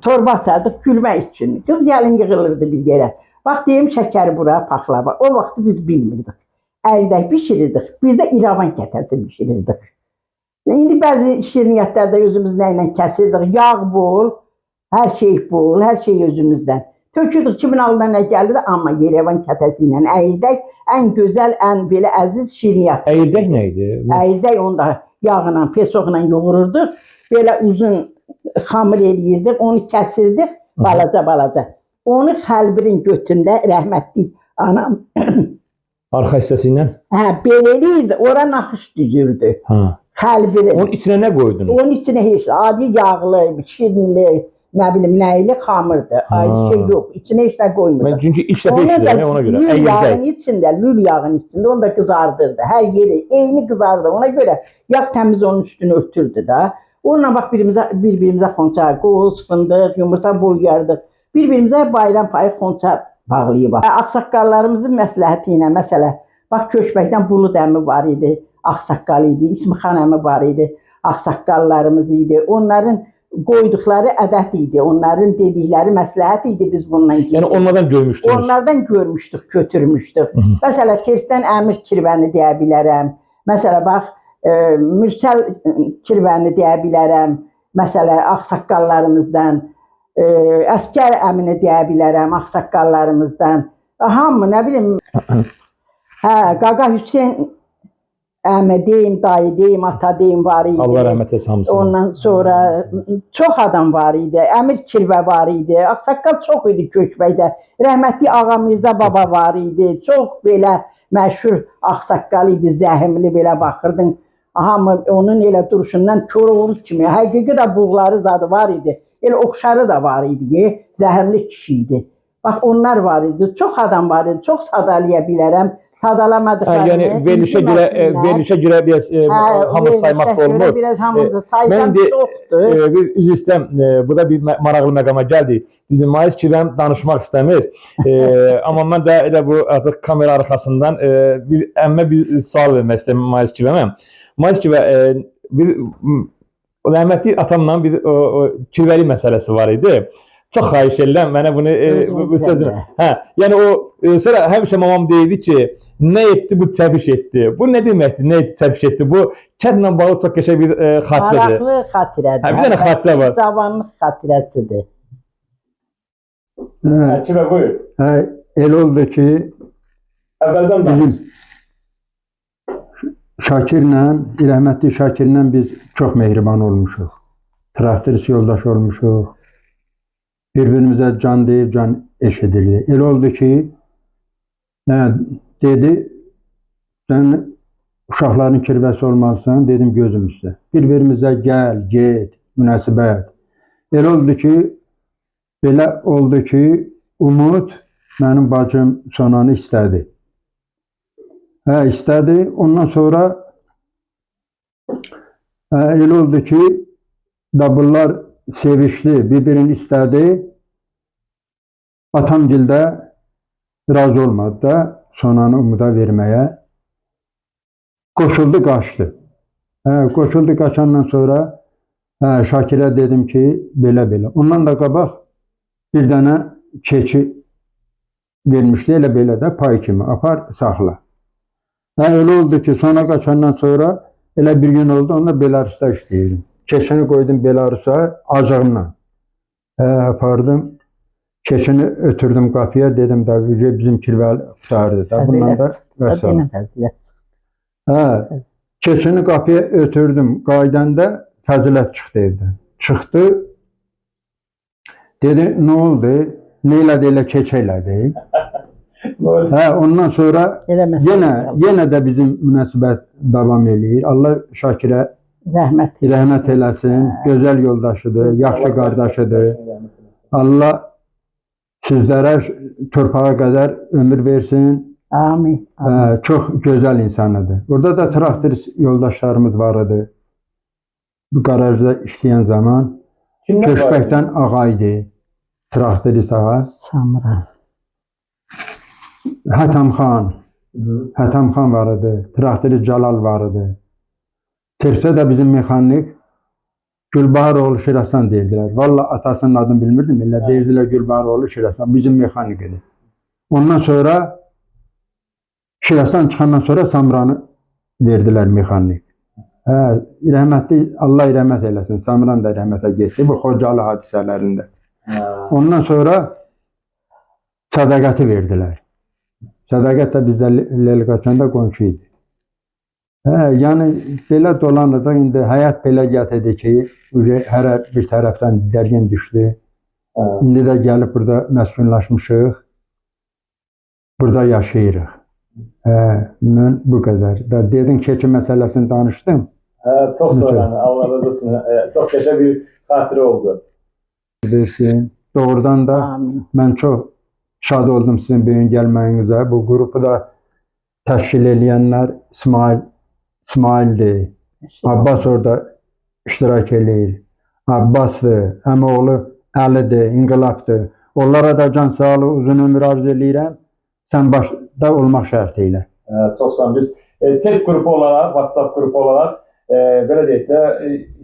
Speaker 4: torba atardıq gülmək üçün. Qız gəlin yığılırdı bir yerə. Bax deyim şəkəri bura, paxlava. O vaxtı biz bilmirdik. Ərdək bişirirdik. Bir də İrəvan kətəsi bişirirdik. İndi bəzi şirniyyatlarda özümüz nə ilə kəsirdik? Yağ bol, hər şey bol, hər şey özümüzdən. Tökürdük kimin ağlına nə gəlirdi, amma Yerevan kətəsi ilə əyirdək ən gözəl, ən belə əziz şirniyyat.
Speaker 2: Əyirdək nə idi?
Speaker 4: Əyirdək onu da yağla, pesoqla yoğururduq. Belə uzun xamır eləyirdik, onu kəsirdik balaca-balaca. Onu xəlbirin götündə rəhmətli anam
Speaker 2: Arxa hissəsi ilə?
Speaker 4: hə, belə eləyirdi, ora naxış düzürdü.
Speaker 2: Hə.
Speaker 4: Xəlbirin.
Speaker 2: Onun içinə nə qoydunuz?
Speaker 4: Onun içinə heç adi yağlı, şirinli, nə bilim nəyli xamırdı. Ayrı şey yox. İçinə heç nə qoymurdu.
Speaker 2: Mən çünki ilk dəfə
Speaker 4: Onu da
Speaker 2: eşidirəm ona görə.
Speaker 4: lül
Speaker 2: Əyirdək.
Speaker 4: yağın içində, lül yağın içində onu da qızardırdı. Hər yeri eyni qızardı. Ona görə yağ təmiz onun üstünü örtürdü da. Onunla bax bir-birimizə xonça, qoz, fındıq, yumurta boyayardıq. Bir-birimizə bayram payı xonça bağlayıb. Ağsaqqallarımızın məsləhəti ilə məsələ, bax Köçbəkdən Bulud əmi var idi, ağsaqqal idi, İsmixan əmi var idi, ağsaqqallarımız idi. Onların qoyduqları ədət idi, onların dedikləri məsləhət idi biz bundan
Speaker 2: Yəni onlardan görmüşdünüz.
Speaker 4: Onlardan görmüşdük, götürmüşdük.
Speaker 2: Hı -hı.
Speaker 4: Məsələ Tersən Əmir Kirvəni deyə bilərəm. Məsələ bax, Mürsəl Kirvəni deyə bilərəm. Məsələ ağsaqqallarımızdan, Əskər əmini deyə bilərəm ağsaqqallarımızdan. Hamı nə bilim, hə, Qaqa Hüseyn əmi deyim, dayı deyim, ata deyim var idi.
Speaker 2: Allah rəhmət etsin hamısına.
Speaker 4: Ondan sonra çox adam var idi. Əmir Kirvə var idi. Ağsaqqal çox idi Köçbəkdə. Rəhmətli Ağa Mirzə baba var idi. Çox belə məşhur ağsaqqal idi, zəhmli belə baxırdın. Hamı onun elə duruşundan Koroğlu kimi. Həqiqi də buğları zadı var idi. Elə oxşarı da var idi. Zəhmli kişi idi. Bax onlar var idi. Çox adam var idi. Çox sadalaya bilərəm. Sadalamadıqlarını.
Speaker 2: Hə, yəni verilişə görə verilişə görə biraz hamı saymaq da olmur.
Speaker 4: Biraz hamı da saysam
Speaker 2: Mən indi,
Speaker 4: çoxdur.
Speaker 2: Bir üzr istəyirəm, burada bir maraqlı məqama gəldik. Düzdür, Mayis Kirəm danışmaq istəmir. Amma mən də elə bu artıq kamera arxasından bir əmmə bir sual vermək istəyirəm Mayis Kirəmə. Mayis Kirə bir rəhmətli atamla bir o kirvəli məsələsi var idi. Çox xahiş edirəm mənə bunu bu sözünü. Hə, yəni o sonra həmişə mamam deyirdi ki, nə etdi bu çəpiş etdi. Bu nə deməkdir? Nə etdi çəpiş etdi? Bu kəndlə bağlı çox qəşəng bir xatirədir.
Speaker 4: Maraqlı xatirədir.
Speaker 2: Hə, bir dənə xatirə var.
Speaker 4: Cavanlıq xatirəsidir.
Speaker 3: Hə,
Speaker 2: Kirvə buyur.
Speaker 3: hə, elə oldu ki,
Speaker 2: Əvvəldən
Speaker 3: bizim Şakirlə, rəhmətli Şakirlə biz çox mehriban olmuşuq. Traktorist yoldaş olmuşuq. Bir-birimizə can deyib, can eşidildi. Elə oldu ki, nə, dedi, sən uşaqların kirvəsi olmalısan, dedim gözüm üstə. Bir-birimizə gəl, get, münasibət. Elə oldu ki, belə oldu ki, Umud mənim bacım Sonanı istədi. Hə, istədi. Ondan sonra elə oldu ki, da bunlar sevişdi, bir-birini istədi. Atamgildə razı olmadı da Sonanı Umuda verməyə. Qoşuldu, qaçdı. Hə, qoşuldu, qaçandan sonra Şakirə dedim ki, belə-belə. Ondan da qabaq bir dənə keçi vermişdi, elə belə də pay kimi apar, saxla. Hə, elə oldu ki, sona qaçandan sonra elə bir gün oldu, onda Belarusda işləyirdim. Keçini qoydum Belarusa acığımla. Hə, apardım. Keçini ötürdüm qapıya, dedim da bizim kirvəl qurtardı da. Bundan da vəssalam.
Speaker 4: Fəzilət çıxdı.
Speaker 3: Hə, keçini qapıya ötürdüm. Qaydanda Fəzilət çıxdı evdən. Çıxdı. Dedi, nə oldu? Nə elədi, elə keçə elədi. Hə, ondan sonra yenə də bizim münasibət davam eləyir. Allah Şakirə
Speaker 4: rəhmət
Speaker 3: rəhmət eləsin. Gözəl yoldaşıdır, yaxşı qardaşıdır. Allah sizlərə torpağa qədər ömür versin.
Speaker 4: Amin.
Speaker 3: Hə, çox gözəl insanıdır. Orada da traktorist yoldaşlarımız var idi. Bu qarajda işləyən zaman.
Speaker 2: Kimlər var idi?
Speaker 3: Köşbəkdən ağa idi. Traktorist ağa.
Speaker 4: Samran.
Speaker 3: Hətəm xan.
Speaker 2: Hı.
Speaker 3: Hətəm xan var idi. Traktorist Cəlal var idi. Tersə də bizim mexanik Gülbaharoğlu Şirəsan deyirdilər. Valla atasının adını bilmirdim. Elə deyirdilər Gülbaharoğlu Şirəsan. Bizim mexanik idi. Ondan sonra Şirəsan çıxandan sonra Samranı verdilər mexanik. Hə, rəhmətli Allah rəhmət eləsin. Samran da rəhmətə getdi bu Xocalı hadisələrində.
Speaker 2: Hə.
Speaker 3: Ondan sonra sədaqəti verdilər. Sədaqət də bizdə Lelqaçanda qonşu idi. Hə, yəni belə dolanırdıq. İndi həyat belə gətirdi ki, hərə bir tərəfdən dərgin düşdü.
Speaker 2: Hə.
Speaker 3: İndi də gəlib burada məskunlaşmışıq. Burada yaşayırıq. Hə, mən bu qədər. Da dedin keçi məsələsini danışdım.
Speaker 2: Hə, çox sağ olun. Allah razı olsun. Çox qəşəng bir xatirə oldu.
Speaker 3: Bilirsin. Doğrudan da
Speaker 4: Amin.
Speaker 3: mən çox şad oldum sizin bu gün gəlməyinizə. Bu qrupu da təşkil eləyənlər İsmaildir. Abbas orada iştirak eləyir. Abbasdır, əmioğlu Əlidir, İnqilabdır. Onlara da can sağlığı, uzun ömür arzu eləyirəm. Sən başda olmaq şərti ilə.
Speaker 2: Çox sağ olun. Biz TEP qrupu olaraq, WhatsApp qrupu olaraq belə deyək də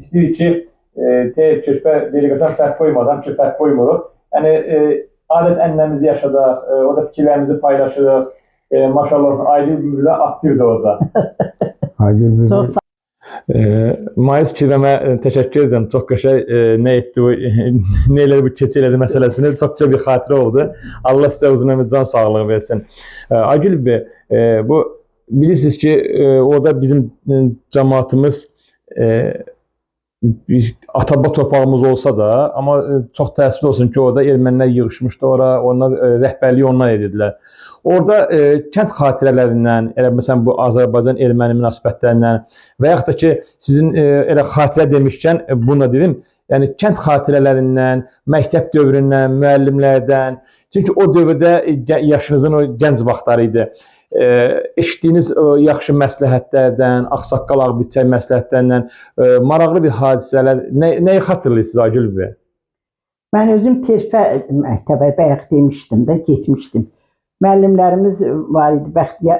Speaker 2: istəyirik ki, TEP Köçbə delegasiyon fərq qoymadan ki, fərq qoymuruq. Yəni adət ənənəmizi yaşadaq, orada fikirlərimizi paylaşırıq. Maşallah olsun, Aygül bizdə aktivdir orada.
Speaker 3: Aygül
Speaker 4: Çox sağ
Speaker 2: Mayıs kirvəmə təşəkkür edirəm. Çox qəşəng nə etdi bu, nə elədi bu keçi elədi məsələsini. Çox gözəl bir xatirə oldu. Allah sizə uzun ömür, can sağlığı versin. Aygül bəy, bu bilirsiniz ki, orada bizim cəmaatımız bir ataba torpağımız olsa da, amma çox təəssüf olsun ki, orada ermənilər yığışmışdı ora, onlar rəhbərliyi onlar edirdilər. Orada kənd xatirələrindən, elə məsələn bu Azərbaycan erməni münasibətlərindən və yaxud da ki, sizin elə xatirə demişkən bunu da dedim, yəni kənd xatirələrindən, məktəb dövründən, müəllimlərdən, çünki o dövrdə yaşınızın o gənc vaxtları idi. Eşitdiyiniz o yaxşı məsləhətlərdən, ağsaqqal ağbirçək məsləhətlərindən maraqlı bir hadisələr, nəyi xatırlayırsınız Aygül bəy?
Speaker 4: Mən özüm Terfə məktəbə bayaq demişdim də, getmişdim. Müəllimlərimiz var idi. Bəxtiyar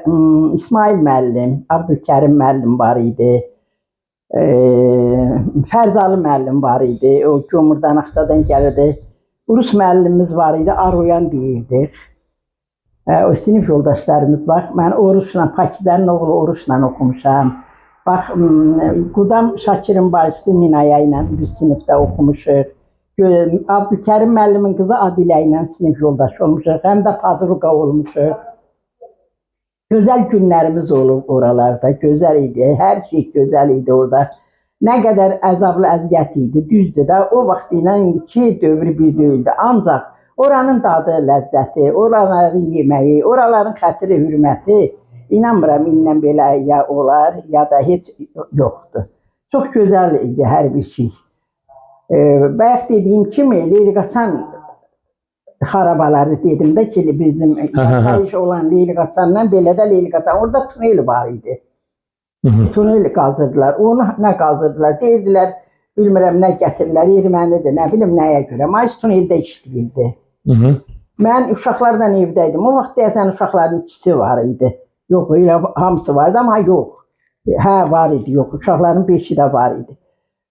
Speaker 4: İsmail müəllim, Abdülkərim müəllim var idi. Fərzalı müəllim var idi. O Gömürdən Axtadan gəlirdi. Rus müəllimimiz var idi. Aroyan deyirdik. O sinif yoldaşlarımız bax, mən Oruçla, Pakizənin oğlu Oruçla oxumuşam. Bax, Qudam Şakirin bacısı Minaya ilə bir sinifdə oxumuşuq. Abdülkərim müəllimin qızı Adilə ilə sinif yoldaşı olmuşuq. Həm də padruqa olmuşuq. Gözəl günlərimiz olub oralarda. Gözəl idi. Hər şey gözəl idi orada. Nə qədər əzablı əziyyət idi, düzdür də. O vaxt ilə indiki dövrü bir deyildi. Ancaq oranın dadı, ləzzəti, oraların yeməyi, oraların xətiri, hürməti, inanmıram indən belə ya olar, ya da heç yoxdur. Çox gözəl idi hər bir şey. Bayaq dediyim kimi Leyliqaçan xarabaları dedim də ki, bizim yaşayış olan Leyliqaçandan belə də Leyliqaçan. Orada tunel var idi. Tunel qazırdılar. Onu nə qazırdılar? Deyirdilər, bilmirəm nə gətirirlər, ermənidir, nə bilim nəyə görə. Mais tuneldə işləyirdi. Mən uşaqlarla evdə idim. O vaxt deyəsən uşaqların ikisi var idi. Yox, elə hamısı vardı, amma yox. Hə, var idi, yox. Uşaqların beşi də var idi.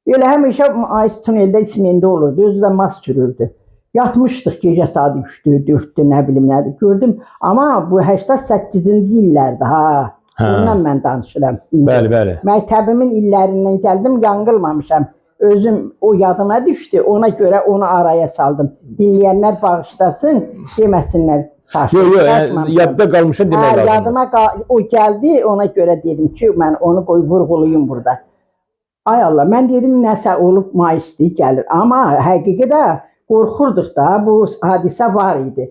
Speaker 4: Elə həmişə Mais tuneldə ismində olurdu. Özü də mas sürürdü. Yatmışdıq gecə saat 3-dür, 4-dür, nə bilim nədir. Gördüm. Amma bu 88-ci illərdə ha.
Speaker 2: Hə.
Speaker 4: Ondan mən danışıram. İndi.
Speaker 2: Bəli, bəli.
Speaker 4: Məktəbimin illərindən gəldim, yanılmamışam. Özüm o yadıma düşdü, ona görə onu araya saldım. Dinləyənlər bağışlasın, deməsinlər.
Speaker 2: Yox, yox, yəni yadda qalmışa demək
Speaker 4: Hə,
Speaker 2: lazımdır.
Speaker 4: yadıma o gəldi, ona görə dedim ki, mən onu qoy vurğulayım burada. Ay Allah, mən dedim nəsə olub mayısdır gəlir. Amma həqiqətdə qorxurduq da, bu hadisə var idi.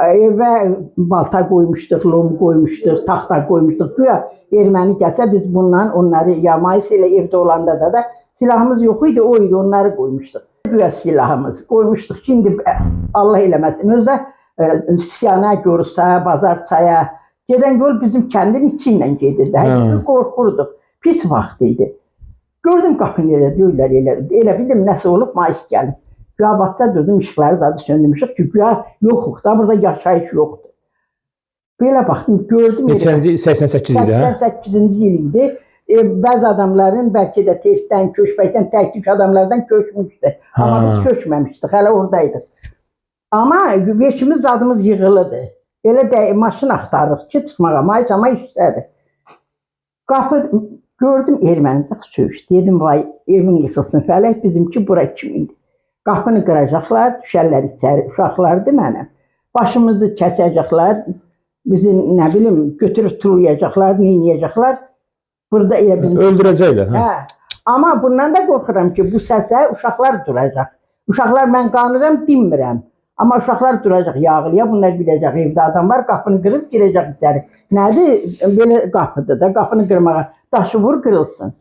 Speaker 4: Evə balta qoymuşduq, lom qoymuşduq, taxta qoymuşduq. Güya erməni gəlsə biz bundan onları ya mayıs elə evdə olanda da silahımız yox idi, o idi, onları qoymuşduq. Güya silahımız qoymuşduq. Şimdi Allah eləməsin. Özü də Siyana, Gorusa, Bazarçaya gedən yol bizim kəndin içi ilə gedirdi. Həqiqətən qorxurduq. Pis vaxt idi. Gördüm qapını elə döyürlər, elə. Elə bildim nəsə olub, mayıs gəlib. Güya batda durdum, işıqları zadı söndürmüşük ki, güya yoxuq da, burada yaşayış yoxdur. Belə baxdım, gördüm.
Speaker 2: Neçənci 88 idi, hə?
Speaker 4: 88-ci il idi. Bəzi adamların bəlkə də tezdən, köçməkdən, tək-tük adamlardan köçmüşdü. Amma
Speaker 2: Ha.
Speaker 4: biz köçməmişdik, hələ oradaydıq. Amma veşimiz zadımız yığılıdır. Elə də maşın axtarırıq ki, çıxmağa. Mayıs amma işlədi. Qapı gördüm ermənicə söyüş. Dedim vay evin yıxılsın fələk bizimki bura kimidi? Qapını qıracaqlar, düşərlər içəri. Uşaqlardı mənim. Başımızı kəsəcəklər. Bizi nə bilim götürüb tullayacaqlar, neynəyəcəklər. Burada elə bizim
Speaker 2: Öldürəcəklər, hə?
Speaker 4: Hə. Amma bundan da qorxuram ki, bu səsə uşaqlar duracaq. Uşaqlar mən qanıram, dinmirəm. Amma uşaqlar duracaq yağlıya, bunlar biləcək evdə adam var, qapını qırıb girəcək içəri. Nədir? Belə qapıdır da, qapını qırmağa daşı vur qırılsın.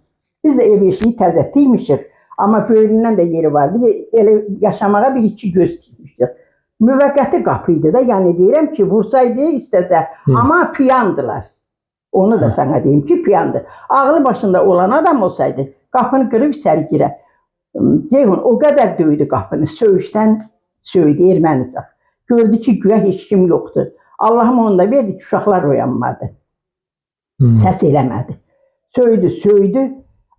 Speaker 4: Biz də ev eşiyi təzə tikmişik, amma böyründən də yeri vardı. Elə yaşamağa bir iki göz tikmişdik. Müvəqqəti qapı idi da, yəni deyirəm ki, vursaydı istəsə, amma piyandılar. Onu da sana deyim ki, piyandı. Ağlı başında olan adam olsaydı, qapını qırıb içəri girər. Ceyhun o qədər döydü qapını, söyüşdən söydü ermənicə. Gördü ki, güya heç kim yoxdur. Allahım onu da verdi ki, uşaqlar oyanmadı. Səs eləmədi. Söydü, söydü.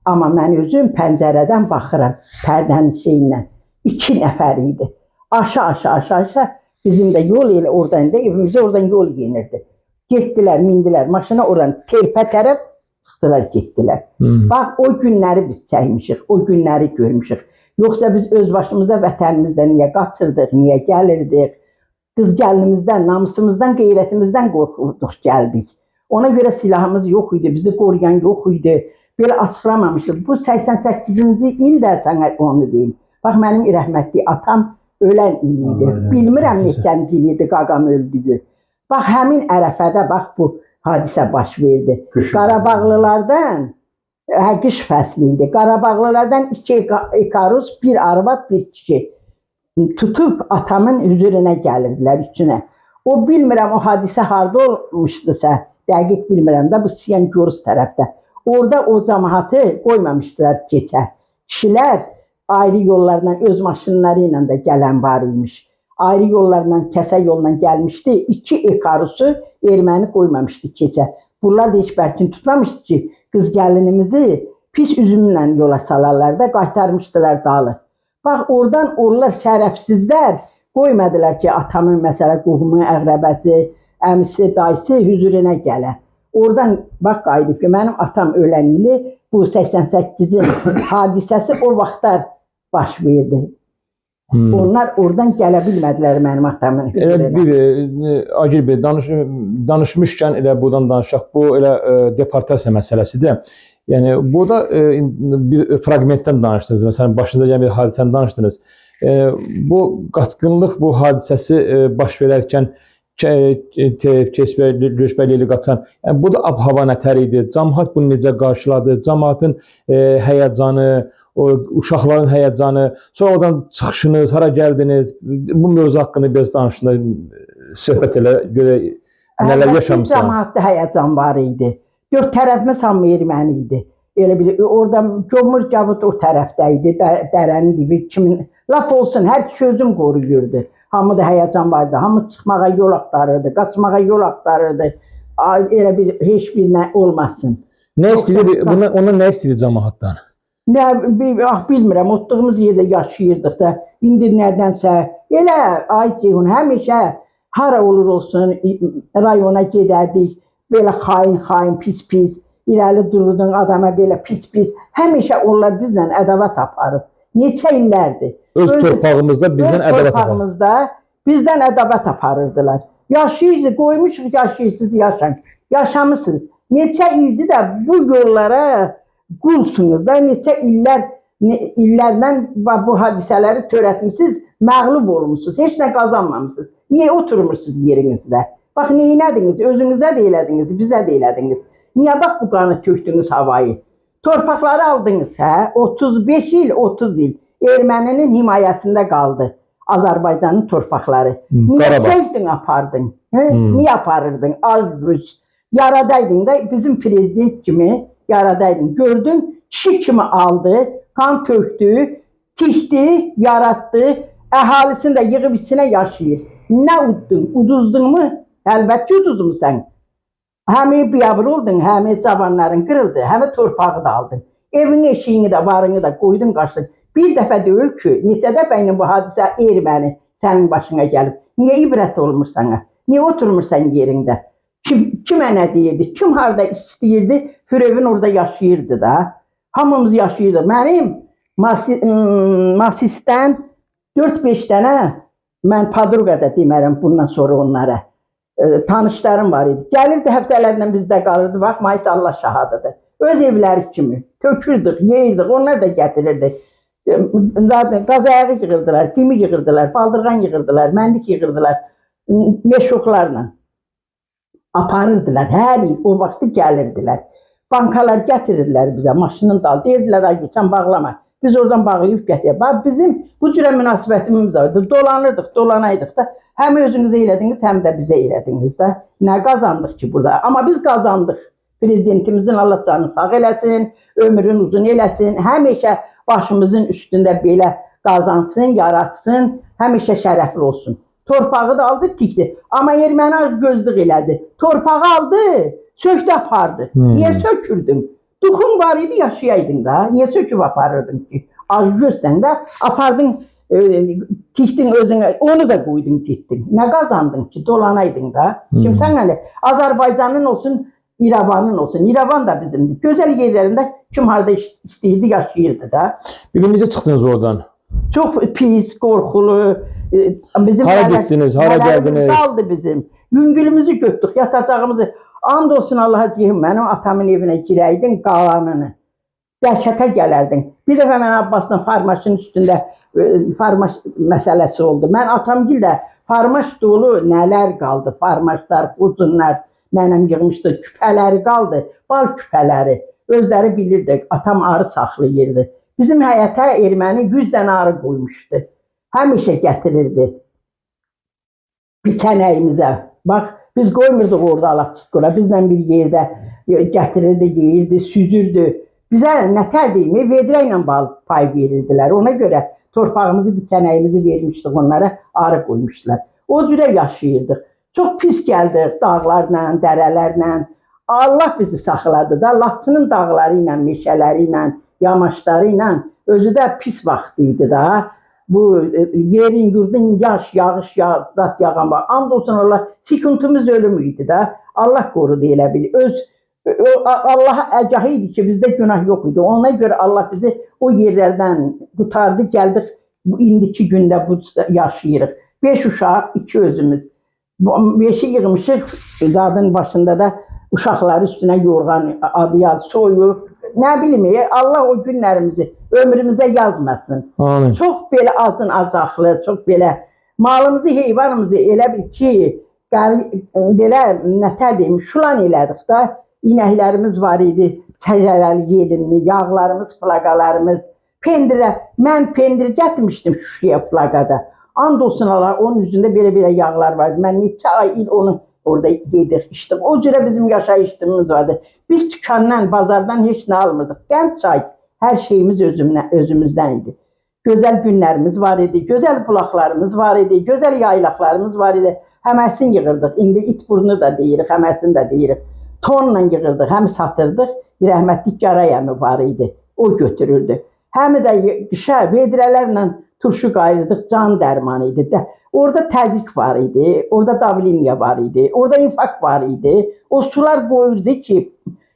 Speaker 4: Amma mən özüm pəncərədən baxıram, pərdənin şeyindən. 2 nəfər idi. Aşa, aşa, aşa, aşa. Bizim də yol elə oradan da evimizə oradan yol yenirdi. Getdilər, mindilər maşına oradan terpə tərəf çıxdılar, getdilər. Bax o günləri biz çəkmişik, o günləri görmüşük. Yoxsa biz öz başımıza vətənimizdən niyə qaçırdıq, niyə gəlirdik? Qız gəlinimizdən, namusumuzdan, qeyrətimizdən qorxurduq, gəldik. Ona görə silahımız yox idi, bizi qoruyan yox idi. Belə açıqlamamışıq. Bu 88-ci il də sənə onu deyim. Bax mənim rəhmətli atam ölən il idi. Bilmirəm neçənci il idi qaqam öldüyü. Bax həmin ərəfədə bax bu hadisə baş verdi. Qarabağlılardan qış fəsli idi. Qarabağlılardan 2 ekarus, bir arvad, bir kişi tutub atamın hüzuruna gəlirdilər üçünə. O bilmirəm o hadisə harda olmuşdusa, dəqiq bilmirəm də bu Siyan Gorus tərəfdə. Orada o cəmaatı qoymamışdılar keçə. Kişilər ayrı yollarla öz maşınları ilə də gələn var imiş. Ayrı yollarla, kəsə yolla gəlmişdi. 2 ekarusu erməni qoymamışdı keçə. Bunlar da heç bərkin tutmamışdı ki, qız gəlinimizi pis üzümlə yola salarlar da qaytarmışdılar dalı. Bax oradan onlar şərəfsizlər qoymadılar ki, atamın məsələ qohumu, əqrəbəsi, əmisi, dayısı hüzuruna gələ. Oradan bax qayıdıb ki, mənim atam ölən ili bu 88-in hadisəsi o vaxtlar baş verdi. Onlar oradan gələ bilmədilər mənim atamın
Speaker 2: Elə
Speaker 4: hüzuruna.
Speaker 2: bir Agil bəy danışmışkən elə buradan danışaq. Bu elə deportasiya məsələsidir. Yəni burada bir fraqmentdən danışdınız. Məsələn, başınıza gələn bir hadisəni danışdınız. Bu qaçqınlıq bu hadisəsi baş verərkən Keçbəli eli qaçan. Yəni burada ab-hava nətər idi? Camaat bunu necə qarşıladı? Camaatın həyəcanı, o uşaqların həyəcanı, sonra oradan çıxışınız, hara gəldiniz? Bu mövzu haqqında biraz danışın, söhbət elə görə nələr yaşamısan.
Speaker 4: Cəmaatda həyəcan var idi. Dörd tərəfimiz hamı erməni idi. Elə bir orada Gömür Gavut o tərəfdə idi, dərənin dibi kimin lap olsun hər kişi özüm qoruyurdu. Hamıda həyəcan vardı. Hamı çıxmağa yol axtarırdı, qaçmağa yol axtarırdı. Elə bir heç bir nə olmasın.
Speaker 2: Nə istəyirdi? Bundan ondan nə istəyirdi camaatdan?
Speaker 4: Nə ah bilmirəm, otduğumuz yerdə yaşayırdıq da. İndi nədənsə elə ay Ceyhun həmişə hara olur olsun rayona gedərdik. Belə xain-xain, pis-pis irəli dururdun adama belə pis-pis. Həmişə onlar bizlə ədavət aparıb. Neçə illərdir.
Speaker 2: Öz torpağımızda bizdən
Speaker 4: öz
Speaker 2: ədavət aparır.
Speaker 4: torpağımızda bizdən ədavət aparırdılar. Yaşayırsınız, qoymuşuq yaşayırsınız, yaşayın. Yaşamısınız. Neçə ildir də bu yollara qulsunuz da, neçə illər illərlə bu hadisələri törətmisiniz, məğlub olmusunuz, heç nə qazanmamısınız. Niyə oturmursunuz yerinizdə? Bax, neynədiniz? Özünüzə də elədiniz, bizə də elədiniz. Niyə bax bu qanı tökdünüz havayı? Torpaqları aldınız, hə? 35 il, 30 il erməninin himayəsində qaldı Azərbaycanın torpaqları. Niyə
Speaker 2: Qarabağ.
Speaker 4: söydün apardın? Hə? Niyə aparırdın? Az güc. Yaradaydın da bizim prezident kimi yaradaydın. Gördün Kişi kimi aldı, qan tökdü, tikdi, yaratdı, əhalisini də yığıb içinə yaşayır. Nə uddun? Uduzdun mu? Əlbəttə ki, uduzmusan. Həmi biabır oldun, həmi cavanların qırıldı, həmi torpağı da aldın. Evin eşiyini də, varını da qoydun qaçdın. Bir dəfə deyil ki, neçə dəfə ilə bu hadisə erməni sənin başına gəlib. Niyə ibrət olmur sənə? Niyə oturmursan yerində? Kim, kimə nə deyirdi? Kim harda istəyirdi? Hürevin orada yaşayırdı da. Hamımız yaşayırdıq. Mənim masistdən 4-5 dənə mən padruqa da demərəm bundan sonra onlara. Tanışlarım var idi. Gəlirdi həftələrlə bizdə qalırdı. Bax, Mayıs Allah şahadıdır. Öz evləri kimi tökürdük, yeyirdik. Onlar da gətirirdi. Zaten qazayağı yığırdılar, kimi yığırdılar, baldırğan yığırdılar, məndik yığırdılar. Meşuqlarla aparırdılar. Hər il o vaxtı gəlirdilər. Bankalar gətirirdilər bizə maşının dalı. Deyirdilər, ay sən bağlama. Biz oradan bağlayıb gətirək. Bax bizim bu cürə münasibətimiz var idi. Dolanırdıq, dolanaydıq da. Həm özünüzə elədiniz, həm də bizə elədiniz də. Nə qazandıq ki burada? Amma biz qazandıq. Prezidentimizin Allah canını sağ eləsin, ömrünü uzun eləsin. Həmişə başımızın üstündə belə qazansın, yaratsın, həmişə şərəfli olsun. Torpağı da aldı, tikdi. Amma erməni gözlük elədi. Torpağı aldı, sökdü apardı. Niyə sökürdün? Duxun var idi, yaşayaydın da. Niyə söküb aparırdın ki? Az gözsən də apardın, tikdin özünə, onu da qoydun getdin. Nə qazandın ki? Dolanaydın da. Kim sən hələ Azərbaycanın olsun, İrəvanın olsun. İrəvan da bizimdir. Gözəl yerlərində kim harda istəyirdi, yaşayırdı da.
Speaker 2: Bir necə çıxdınız oradan?
Speaker 4: Çox pis, qorxulu. Bizim
Speaker 2: Hara getdiniz, hara
Speaker 4: nələrimiz
Speaker 2: gəldiniz?
Speaker 4: qaldı bizim. Yüngülümüzü götürdük, yatacağımızı. And olsun Allaha deyim, mənim atamın evinə girəydin qalanını. Dəhşətə gələrdin. Bir dəfə mən Abbasla farmaşın üstündə farmaş məsələsi oldu. Mən atamgil də farmaş dolu nələr qaldı? Farmaşlar, uzunlar, nənəm yığmışdı, küpələri qaldı, bal küpələri. Özləri bilirdi, atam arı saxlayırdı. Bizim həyətə erməni 100 dənə arı qoymuşdu. Həmişə gətirirdi biçənəyimizə. Bax, biz qoymurduq orada alaçıq qura. Bizlə bir yerdə gətirirdi, yeyirdi, süzürdü. Bizə nətər deyim, vedrə ilə bal pay verirdilər. Ona görə torpağımızı, biçənəyimizi vermişdik onlara, arı qoymuşdular. O cürə yaşayırdıq. Çox pis gəldik dağlarla, dərələrlə. Allah bizi saxladı da, Laçının dağları ilə, meşələri ilə, yamaçları ilə, özü də pis vaxtı idi da. Bu yerin, yurdun yaş, yağış, zat yağan var. And olsun Allah, sikuntumuz ölüm idi də. Allah qorudu elə bil. Allaha əcahı idi ki, bizdə günah yox idi. Ona görə Allah bizi o yerlərdən qurtardı, gəldik. Bu indiki gündə bu yaşayırıq. 5 uşaq, 2 özümüz. Bu 5-i yığmışıq, zadın başında da uşaqları üstünə yorğan, adyal, soyuq. Nə bilim, Allah o günlərimizi ömrümüzə yazmasın.
Speaker 2: Amin.
Speaker 4: Çox belə azın acaqlı, çox belə malımızı, heyvanımızı elə bil ki, belə nətər deyim, şulan elədik də. İnəklərimiz var idi, səcərəli yelinli, yağlarımız, flaqalarımız. Pendirə, mən pendir gətirmişdim Şuşaya flaqada. And olsun Allah, onun üzündə belə-belə yağlar vardı. Mən neçə ay il onu orada yedik, içdik. O cürə bizim yaşayışımız vardı. Biz dükandan, bazardan heç nə almırdıq. Qənd, çay, hər şeyimiz özümüzdən idi. Gözəl günlərimiz var idi, gözəl bulaqlarımız var idi, gözəl yaylaqlarımız var idi. Həmərsin yığırdıq. İndi it burnu da deyirik, həmərsin də deyirik. Tonla yığırdıq, həm satırdıq. Rəhmətli Garay əmi var idi, o götürürdü. Həm də qışa vedrələrlə turşu qayırdıq, can dərmanı idi də. Orada təzyiq var idi, orada davliniya var idi, orada infarkt var idi. O sular qoyurdu ki,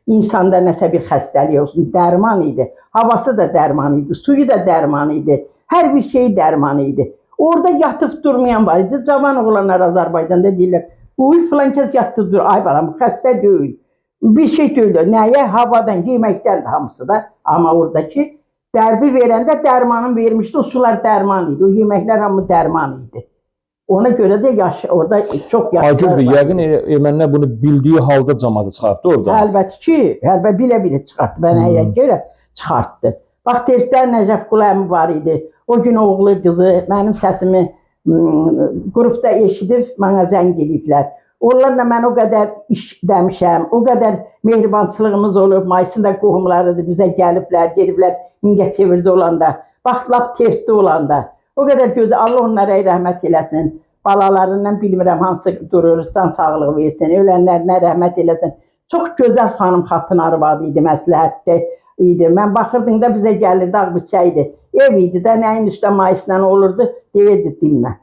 Speaker 4: insanda nəsə bir xəstəlik olsun, dərman idi. Havası da dərman idi, suyu da dərman idi, hər bir şey dərman idi. Orada yatıb durmayan var idi. Cavan oğlanlar Azərbaycanda deyirlər, uy filan kəs yatdı dur, ay balam, xəstə deyil. Bir şey deyil. Nəyə? Havadan, yeməkdən də hamısı da. Amma oradakı dərdi verəndə dərmanın vermişdi, o sular dərman idi, o yeməklər hamı dərman idi. Ona görə də yaş, orada çox yaşlar
Speaker 2: Aygül bəy,
Speaker 4: var.
Speaker 2: yəqin ermənilər bunu bildiyi halda camaatı çıxartdı oradan.
Speaker 4: Əlbəttə ki, əlbəttə bilə-bilə çıxartdı. Mən nəyə görə çıxartdı. Bax tezdən Nəcəf Qulu əmi var idi. O gün oğlu, qızı mənim səsimi qrupda eşidib mənə zəng eləyiblər. Onlarla mən o qədər işləmişəm, o qədər mehribançılığımız olub. Mayısın da qohumlarıdır, bizə gəliblər, gediblər Mingəçevirdə olanda, bax lap Tertdə olanda. O qədər gözəl, Allah onlara rəhmət eləsin. Balalarından bilmirəm hansı durur, can sağlığı versin, ölənlərinə rəhmət eləsin. Çox gözəl xanım xatın arvadı idi, məsləhətli idi. Mən baxırdım da bizə gəlirdi, ağ biçə idi. Ev idi də, nəyin üstə mayısla olurdu, deyirdi dinmə.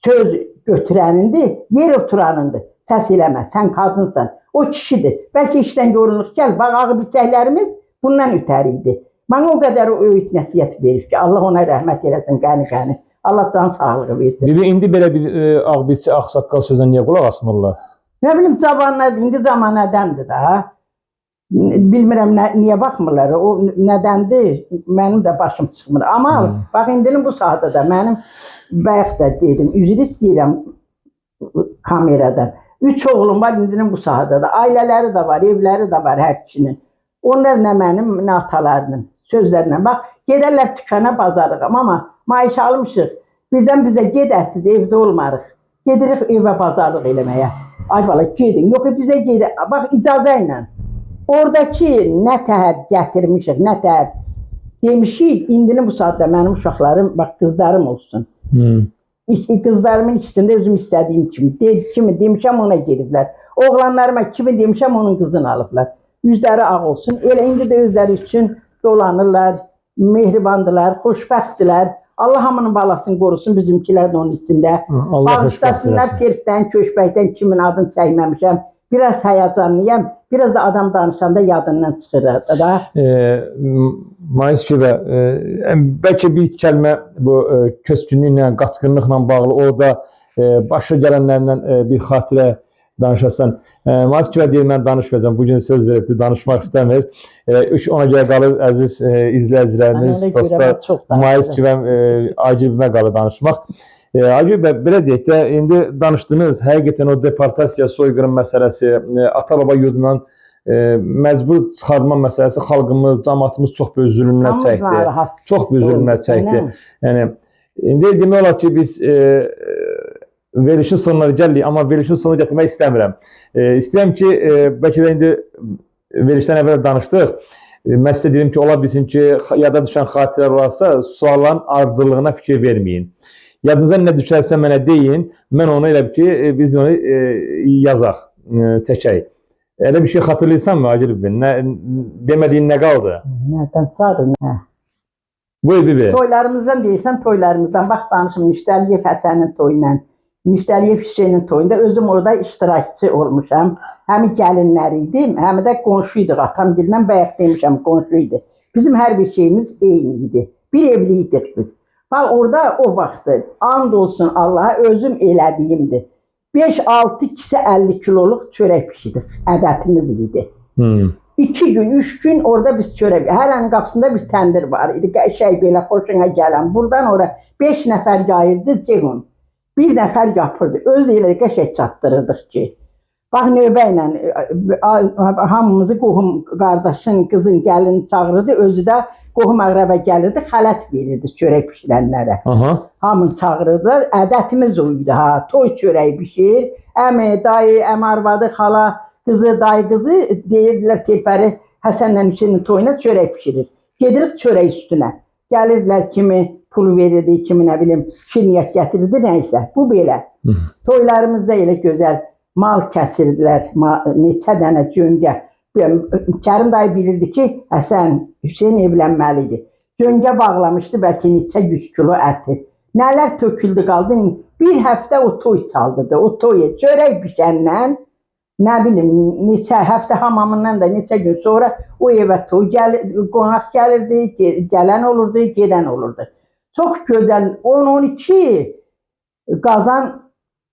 Speaker 4: Söz götürənindir, yer oturanındır. Səs eləmə, sən qadınsan. O kişidir. Bəlkə işdən yoruluq gəl, bax ağ biçəklərimiz bundan ötəri idi. Mənə o qədər o öyüd nəsihət verib ki, Allah ona rəhmət eləsin, qəni-qəni. Allah can sağlığı versin.
Speaker 2: Bibi indi belə bir ağ biçi, ağsaqqal sözə niyə qulaq asmırlar?
Speaker 4: Nə bilim cavanlar indi zaman nədəndir da? Bilmirəm niyə baxmırlar. O nədəndir? Mənim də başım çıxmır. Amma bax indinin bu saatda da mənim bayaq da dedim, üzr istəyirəm kameradan. 3 oğlum var indinin bu sahədə də. Ailələri də var, evləri də var hər kişinin. Onlar nə mənim, nə atalarının sözlərinə. Bax, gedərlər dükana bazarıq, amma maaş almışıq. Birdən bizə gedəsiz, evdə olmarıq. Gedirik evə bazarlıq eləməyə. Ay bala, gedin. Yox, bizə gedə. Bax, icazə ilə. Oradakı nə təhər gətirmişik, nə təhər demişik, indinin bu saatda mənim uşaqlarım, bax qızlarım olsun. Qızlarımın ikisini də özüm istədiyim kimi, kimi demişəm ona gediblər. Oğlanlarıma kimi demişəm onun qızını alıblar. Üzləri ağ olsun. Elə indi də özləri üçün dolanırlar, mehribandılar, xoşbəxtdilər. Allah hamının balasını qorusun, bizimkilər də onun içində.
Speaker 2: Allah xoşbəxt
Speaker 4: Bağışlasınlar
Speaker 2: eləsin.
Speaker 4: Terfdən, Köşbəkdən kimin adını çəkməmişəm. Biraz həyəcanlıyam, biraz da adam danışanda yadından çıxır da.
Speaker 2: Mayıs kimi bəlkə bir kəlmə bu köçkünlüklə, qaçqınlıqla bağlı orada başa gələnlərlə bir xatirə danışasan. Mayıs kimi deyir mən danışmayacağam. Bu gün söz veribdi, danışmaq istəmir. Üç ona görə qalır əziz izləyicilərimiz,
Speaker 4: Mən ona görə
Speaker 2: dostlar.
Speaker 4: mən çox
Speaker 2: Mayıs
Speaker 4: danışıram.
Speaker 2: kimi Aygül qalır danışmaq. Aygül bəy, belə deyək də, indi danışdınız, həqiqətən o deportasiya, soyqırım məsələsi, ata-baba yurdundan məcbur çıxarma məsələsi xalqımız, cəmaatımız çox böyük zülmlər
Speaker 4: Hamımız
Speaker 2: çəkdi.
Speaker 4: narahat
Speaker 2: Çox böyük zülmlər
Speaker 4: olduq,
Speaker 2: çəkdi.
Speaker 4: nə?
Speaker 2: Yəni indi demək olar ki, biz verilişin sonuna gəldik, amma verilişin sonuna gətirmək istəmirəm. İstəyirəm ki, bəlkə də indi verilişdən əvvəl danışdıq. Mən sizə dedim ki, ola bilsin ki, yada düşən xatirələr olarsa, sualların ardıcıllığına fikir verməyin. Yadınıza nə düşərsə mənə deyin, mən onu elə ki, biz onu yazaq, çəkək. Elə bir şey xatırlayırsanmı Agil bəy? Nə demədiyin nə qaldı?
Speaker 4: Nədən sarı, nə?
Speaker 2: Buyur bibi.
Speaker 4: Toylarımızdan deyirsən, toylarımızdan. Bax danışım Niftäliyev Həsənin toyu ilə, Niftäliyev Hüseynin toyunda özüm orada iştirakçı olmuşam. Həm gəlinləri idim, həm də qonşu idik. Atamgillə bayaq demişəm, qonşu idi. Bizim hər bir şeyimiz eyni idi. Bir evli idik biz. Bax orada o vaxtı and olsun Allaha özüm elədiyimdir. 5-6 kisə 50 kiloluq çörək bişirdik. Ədətimiz idi. 2 gün, 3 gün orada biz çörək, hər anın qapısında bir təndir var idi. Qəşəng belə xoşuna gələn. Buradan ora 5 nəfər yayırdı cehun. Bir nəfər yapırdı. Özü elə qəşəng çatdırırdıq ki. Bax növbə ilə hamımızı qohum qardaşın, qızın, gəlin çağırırdı. Özü də qohum əqrəbə gəlirdi, xələt verirdi çörək bişirənlərə.
Speaker 2: Aha.
Speaker 4: Hamını çağırırdılar. Ədətimiz o idi ha. Toy çörəyi bişir. Əmi, dayı, əmi arvadı, xala, qızı, dayı qızı deyirdilər Telpəri Həsənlə Hüseynin toyuna çörək bişirir. Gedirik çörək üstünə. Gəlirdilər kimi pulu verirdi, kimi nə bilim şirniyyat gətirirdi, nə isə. Bu belə. Toylarımızda elə gözəl mal kəsirdilər, neçə dənə cöngə. Kərim dayı bilirdi ki, Həsən Hüseyn evlənməli idi. Cöngə bağlamışdı bəlkə neçə yüz kilo əti. Nələr töküldü qaldı. Bir həftə o toy çaldıdı. O toyu çörək bişəndən nə bilim neçə həftə hamamından da neçə gün sonra o evə toy gəlir, qonaq gəlirdi, gələn olurdu, gedən olurdu. Çox gözəl 10-12 qazan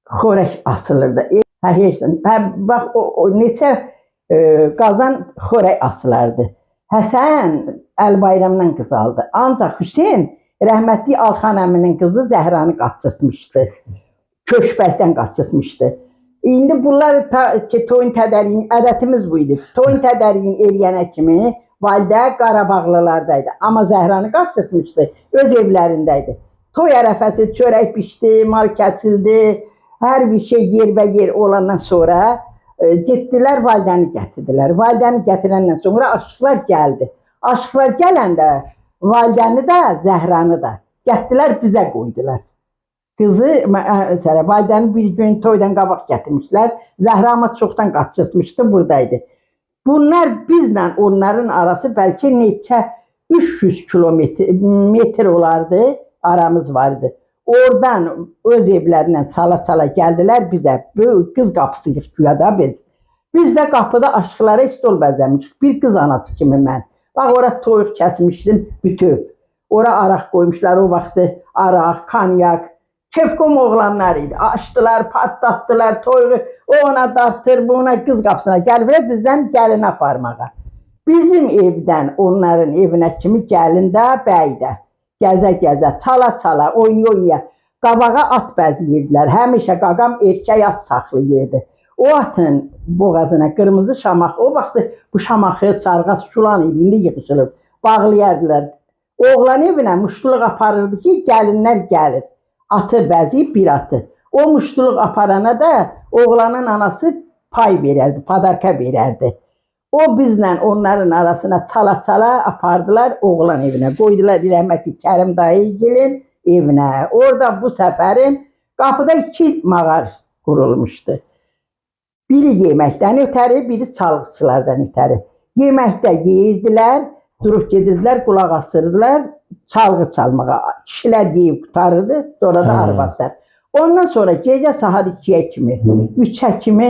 Speaker 4: xörək asılırdı. Hə, heç nə. Hə, bax o neçə qazan xörək asılardı. Həsən Əlbayramdan qız aldı. Ancaq Hüseyn rəhmətli Alxan əminin qızı Zəhranı qaçırtmışdı. Köşbəkdən qaçırtmışdı. İndi bunlar ki, toyun tədarüyün, ədətimiz bu idi. Toyun tədarüyün eləyənə kimi validə Qarabağlılardaydı. Amma Zəhranı qaçırtmışdı, öz evlərində idi. Toy ərəfəsi çörək bişdi, mal kəsildi. Hər bir şey yerbə yer olandan sonra getdilər validəni gətirdilər. Validəni gətirəndən sonra aşıqlar gəldi. Aşıqlar gələndə validəni də, Zəhranı da gətirdilər bizə qoydular. Qızı məsələ validəni bir gün toydan qabaq gətirmişlər. Zəhramı çoxdan qaçırtmışdı, buradaydı. Bunlar bizlə onların arası bəlkə neçə 300 kilometr metr olardı, aramız vardı. Oradan öz evlərindən çala-çala gəldilər bizə. Böyük qız qapısıyıq güya da biz. Biz də qapıda aşıqlara stol bəzəmişik. Bir qız anası kimi mən. Bax ora toyuq kəsmişdim bütöv. Ora araq qoymuşlar o vaxtı araq, konyak. Kefkom oğlanlar idi. Açdılar, partlatdılar toyuğu. O ona dartır, bu ona qız qapısına gəliblər bizdən gəlin aparmağa. Bizim evdən onların evinə kimi gəlin də, bəy də. Gəzə-gəzə, çala-çala, oynaya-oynaya qabağa at bəziyirdilər. Həmişə qaqam erkək at saxlayırdı. O atın boğazına qırmızı şamax, o vaxtı bu şamaxı, çarğaç, şulan idi, indi yığışılıb. Bağlayardılar. Oğlan evinə muştuluq aparırdı ki, gəlinlər gəlir. Atı bəziyib bir atı. O muştuluq aparana da oğlanın anası pay verərdi, padarka verərdi. O bizlə onların arasına çala-çala apardılar oğlan evinə. Qoydular rəhmətli Kərim dayı evinə. Orada bu səfərin qapıda iki mağar qurulmuşdu. Biri yeməkdən ötəri, biri çalğıçılardan ötəri. Yeməkdə yeyirdilər, durub gedirdilər, qulaq asırdılar çalğı çalmağa. Kişilər yeyib qurtarırdı, sonra da arvadlar. Ondan sonra gecə saat 2-yə kimi, 3-ə kimi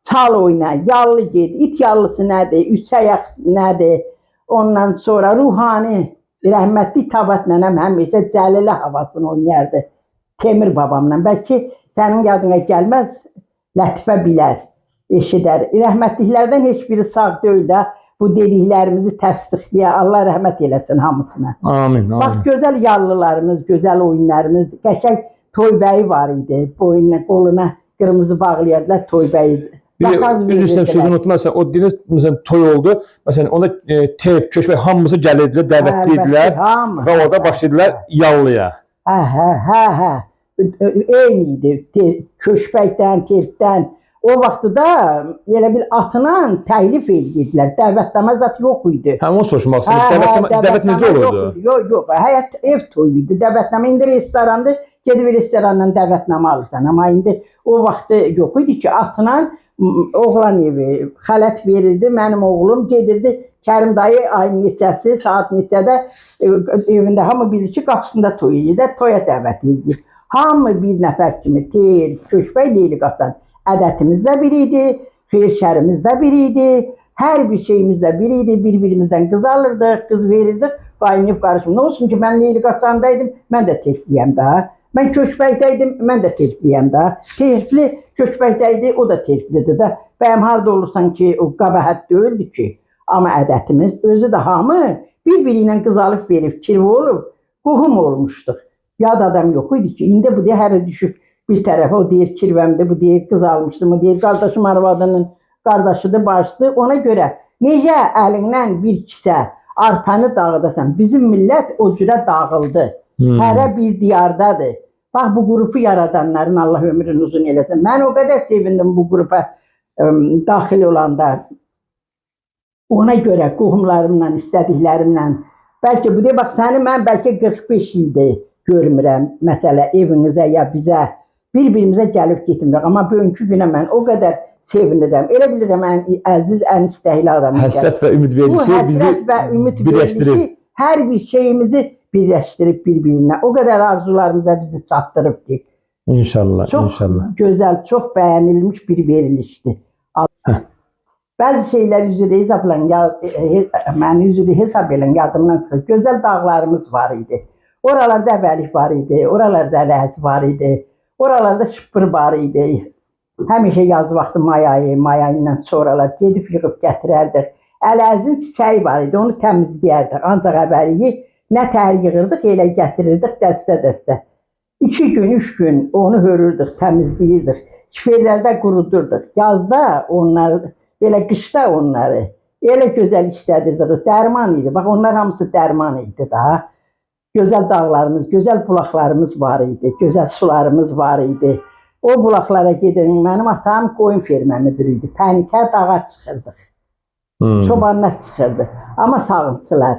Speaker 4: çal oyna, yallı get, it yallısı nədir, üç ayaq nədir? Ondan sonra ruhani, rəhmətli Tabat nənəm həmişə Cəlilə havasını oynayardı. Temir babamla. Bəlkə sənin yadına gəlməz, Lətifə bilər, eşidər. Rəhmətliklərdən heç biri sağ deyil də bu dediklərimizi təsdiqləyə. Allah rəhmət eləsin hamısına.
Speaker 2: Amin,
Speaker 4: Bax
Speaker 2: amin.
Speaker 4: gözəl yallılarımız, gözəl oyunlarımız, qəşəng toybəyi var idi. Boynuna, qoluna qırmızı bağlayardılar toybəyi.
Speaker 2: Bir de
Speaker 4: Zakaz
Speaker 2: üzr istəyirəm sözünü
Speaker 4: verirdilər.
Speaker 2: unutma. Məsələn, o dediniz, məsələn, toy oldu. Məsələn, onda tep, köçbək hamısı gəlirdilər, dəvətli idilər
Speaker 4: Əlbəttə, hamı.
Speaker 2: və orada başladılar yallıya.
Speaker 4: Hə, hə, hə, hə. Eyni idi. Köşbəkdən, terfdən. O vaxtı da elə bil atla təklif edirdilər. Dəvətnamə zat yox idi.
Speaker 2: Hə, onu soruşmaq istəyirəm.
Speaker 4: Hə,
Speaker 2: Dəvət, dəvət necə
Speaker 4: yox
Speaker 2: olurdu?
Speaker 4: idi. Yox, yox. Həyət ev toyu idi. Dəvətnamə indi restorandır. Gedib restorandan dəvətnamə alırsan. Amma indi o vaxtı yox idi ki, atla oğlan evi xələt verirdi. Mənim oğlum gedirdi. Kərim dayı ayın neçəsi, saat neçədə evində hamı bilir ki, qapısında toy edir də, toya dəvət edir. Hamı bir nəfər kimi teyir, köçbək, leyli qaçan. Ədətimiz də bir idi, xeyir şərimiz də bir idi. Hər bir şeyimiz də bir idi. Bir-birimizdən qız alırdıq, qız verirdik. Qaynayıb qarışmır. Nə olsun ki, mən Leyli Qaçandaydım, mən də terfliyəm də. Mən köçbəkdəydim, mən də terfliyəm də. Terfli köçbəkdəydi, o da terflidir də. Bəyəm harda olursan ki, o qəbahət deyildi ki. Amma ədətimiz özü də hamı bir-biri ilə qız alıb verib, kirvi olub, qohum olmuşduq. Yad adam yox idi ki, indi bu deyə hərə düşüb bir tərəfə, o deyir kirvəmdir, bu deyir qız almışdım, o deyir qardaşım arvadının qardaşıdır, bacıdır. Ona görə necə əlindən bir kisə arpanı dağıdasan, bizim millət o cürə dağıldı. Hərə bir diyardadır. Bax bu qrupu yaradanların Allah ömrünü uzun eləsin. Mən o qədər sevindim bu qrupa daxil olanda. Ona görə qohumlarımla, istədiklərimlə. Bəlkə bu deyə bax səni mən bəlkə 45 ildir görmürəm. Məsələ evinizə ya bizə bir-birimizə gəlib getmirik. Amma bugünkü günə mən o qədər sevinirəm. Elə bilirəm ən əziz, ən istəkli adamım.
Speaker 2: Həsrət və ümid
Speaker 4: Bu
Speaker 2: verir ki, bizi
Speaker 4: həsrət və ümid verir
Speaker 2: birləşdirir.
Speaker 4: ki, hər bir şeyimizi birləşdirib bir-birinə. O qədər arzularımıza bizi çatdırıb ki.
Speaker 2: İnşallah,
Speaker 4: Çox
Speaker 2: inşallah.
Speaker 4: gözəl, çox bəyənilmiş bir verilişdir. Bəzi şeylər üzrə hesablan, ya, mən üzrə hesab elən yadımdan çıxır. Gözəl dağlarımız var idi. Oralarda əvəlik var idi, oralarda ələz var idi, oralarda şıppır var idi. Həmişə yaz vaxtı may ayı, may ayından sonralar gedib yığıb gətirərdik. Ələzin çiçəyi var idi, onu təmizləyərdik. Ancaq əvəliyi nə tər yığırdıq, elə gətirirdik dəstə-dəstə. 2 gün, 3 gün onu hörürdük, təmizləyirdik. Şiferlərdə qurudurduq. Yazda onları, belə qışda onları elə gözəl işlədirdik. Dərman idi. Bax onlar hamısı dərman idi daha. Gözəl dağlarımız, gözəl bulaqlarımız var idi. Gözəl sularımız var idi. O bulaqlara gedirdik. Mənim atam qoyun ferma müdiri idi. Pənikə dağa çıxırdıq. Çobanlar çıxırdı. Amma sağımçılar.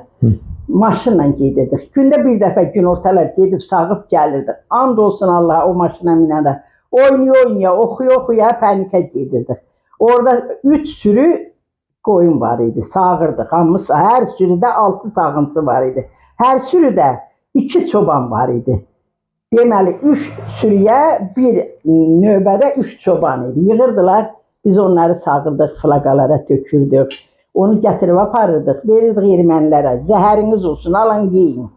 Speaker 4: Maşınla gedirdik. Gündə bir dəfə günortalar gedib sağıb gəlirdik. And olsun Allaha o maşına minəndə. Oynaya oynaya, oxuya oxuya pənikə gedirdik. Orada 3 sürü qoyun var idi. Sağırdıq. Hamısı hər sürüdə 6 sağımçı var idi. Hər sürüdə 2 çoban var idi. Deməli 3 sürüyə bir növbədə 3 çoban idi. Yığırdılar. Biz onları sağırdıq, flaqalara tökürdük. Onu gətirib aparırdıq, verirdik ermənilərə. Zəhəriniz olsun, alın yeyin.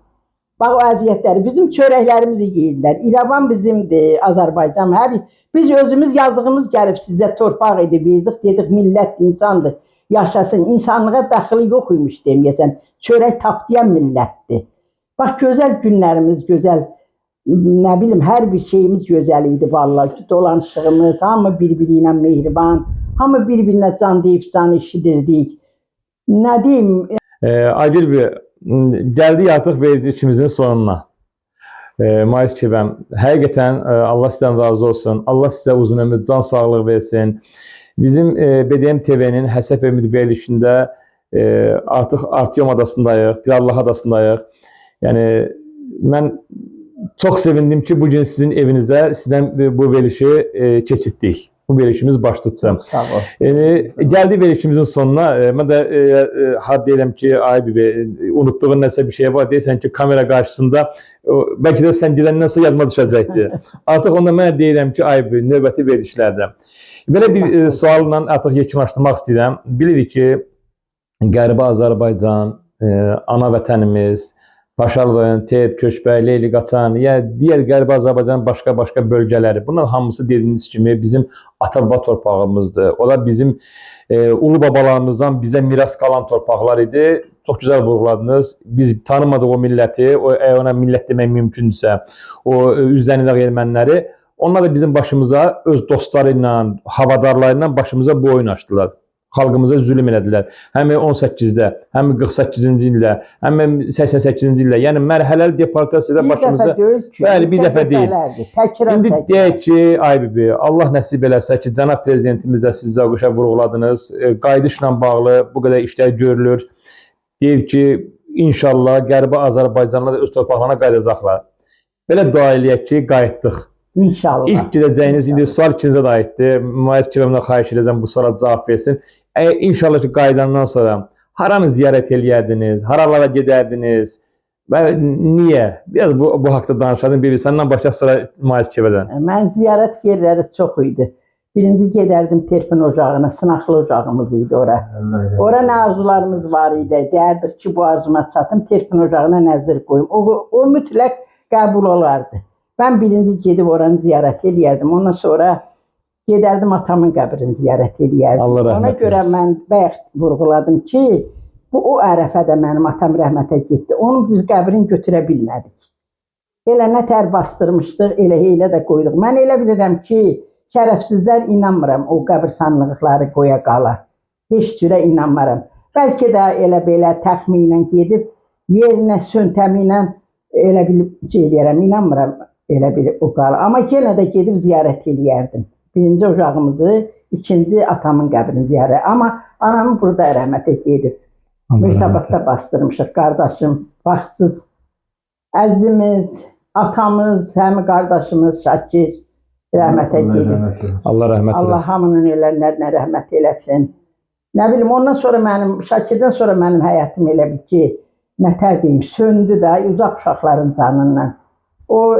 Speaker 4: Bax o əziyyətləri bizim çörəklərimizi yeyirlər. İrəvan bizimdir, Azərbaycan. Hər biz özümüz yazığımız gəlib sizə torpaq idi, verdik, dedik millət insandır. Yaşasın. İnsanlığa daxili yox imiş deməyəsən. Çörək tapdayan millətdir. Bax gözəl günlərimiz, gözəl nə bilim hər bir şeyimiz gözəl idi vallahi. Dolanışığımız, hamı bir-biri ilə mehriban, hamı bir-birinə can deyib can eşidirdik. Nə deyim,
Speaker 2: Aygül bir gəldik artıq verilişimizin sonuna. Mais Kivəm, həqiqətən Allah sizdən razı olsun. Allah sizə uzun ömür, can sağlığı versin. Bizim BDM TV-nin Həsəf Ümid verilişində artıq Artyom adasındayıq, bir Allah adasındayıq. Yəni mən çox sevindim ki, bu gün sizin evinizdə sizdən bu verilişi keçirtdik. Bu verilişimiz baş tutdu.
Speaker 4: Çox sağ ol.
Speaker 2: Yəni gəldik verilişimizin sonuna. Mən də ha deyirəm ki, ay bibi, unutduğun nəsə bir şey var. Deyirsən ki, kamera qarşısında bəlkə də sən gedəndən sonra yadıma düşəcəkdi. Artıq onda mən deyirəm ki, ay bibi, növbəti verilişlərdə. Belə bir sualla artıq yekunlaşdırmaq istəyirəm. Bilirik ki, Qərbi Azərbaycan, ana vətənimiz, Paşalı rayon, Teb, Köçbək, Leyli Qaçan, yəni digər Qərbi Azərbaycanın başqa-başqa bölgələri. Bunlar hamısı dediyiniz kimi bizim ata-baba torpağımızdır. Onlar bizim ulu babalarımızdan bizə miras qalan torpaqlar idi. Çox gözəl vurğuladınız. Biz tanımadıq o milləti, o əgər ona millət demək mümkündürsə, o üzlənilən erməniləri, onlar da bizim başımıza öz dostları ilə, havadarları ilə başımıza bu oyun açdılar. Xalqımıza zülm elədilər. Həm 18-də, həm 48-ci ildə, həm 88-ci ildə. Yəni mərhələli deportasiyada
Speaker 4: Bir
Speaker 2: başımıza
Speaker 4: dəfə deyil ki,
Speaker 2: Bəli, bir
Speaker 4: neçə
Speaker 2: dəfə deyil.
Speaker 4: dəfələrdir. Təkrar
Speaker 2: İndi
Speaker 4: təkrar.
Speaker 2: deyək ki, ay bibi, Allah nəsib eləsə ki, cənab prezidentimiz də siz quşa vurğuladınız. Qayıdışla bağlı bu qədər işlər görülür. Deyir ki, inşallah Qərbi Azərbaycanlılar da öz torpaqlarına qayıdacaqlar. Belə dua eləyək ki, qayıtdıq.
Speaker 4: İnşallah.
Speaker 2: İlk gedəcəyiniz indi sual ikinizə də aiddir. Mayıs Kərəmdən xahiş edəcəm bu suala cavab versin. İnşallah ki, qayıdandan sonra haranı ziyarət eləyərdiniz, haralara gedərdiniz və niyə? Biraz bu haqda danışalım. Bibi, səndən başlayaq sıra Mayıs Kərəmdən.
Speaker 4: Mən ziyarət yerləri çox idi. Birinci gedərdim Terfin ocağına, sınaqlı ocağımız idi ora. Ora nə arzularımız var idi. Deyərdik ki, bu arzuma çatım, Terfin ocağına nəzir qoyum. O mütləq qəbul olardı. Mən birinci gedib oranı ziyarət eləyərdim. Ondan sonra gedərdim atamın qəbrini ziyarət eləyərdim.
Speaker 2: Allah rəhmət
Speaker 4: Ona görə
Speaker 2: eləsin.
Speaker 4: mən bayaq vurğuladım ki, bu o ərəfədə mənim atam rəhmətə getdi. Onun biz qəbrini götürə bilmədik. Elə nə tər bastırmışdıq, elə də qoyduq. Mən elə bilirəm ki, şərəfsizlər inanmıram o qəbirstanlıqları qoya qala. Heç cürə inanmaram. Bəlkə də elə belə təxminən gedib yerinə söntəmi ilə elə bilib şey eləyərəm, inanmıram elə bil o qala. Amma yenə də gedib ziyarət eləyərdim. Birinci ocağımızı, ikinci atamın qəbrini ziyarət. Amma anamı burada rəhmətə gedib. Mürtəbatda bastırmışıq qardaşım, vaxtsız əzizimiz, atamız, həmi qardaşımız Şakir rəhmətə gedib.
Speaker 2: Allah rəhmət
Speaker 4: Allah
Speaker 2: eləsin.
Speaker 4: hamının ölənlərinə rəhmət eləsin. Nə bilim, ondan sonra mənim, Şakirdən sonra mənim həyatım elə bil ki, nətər deyim, söndü də uzaq uşaqların canından. O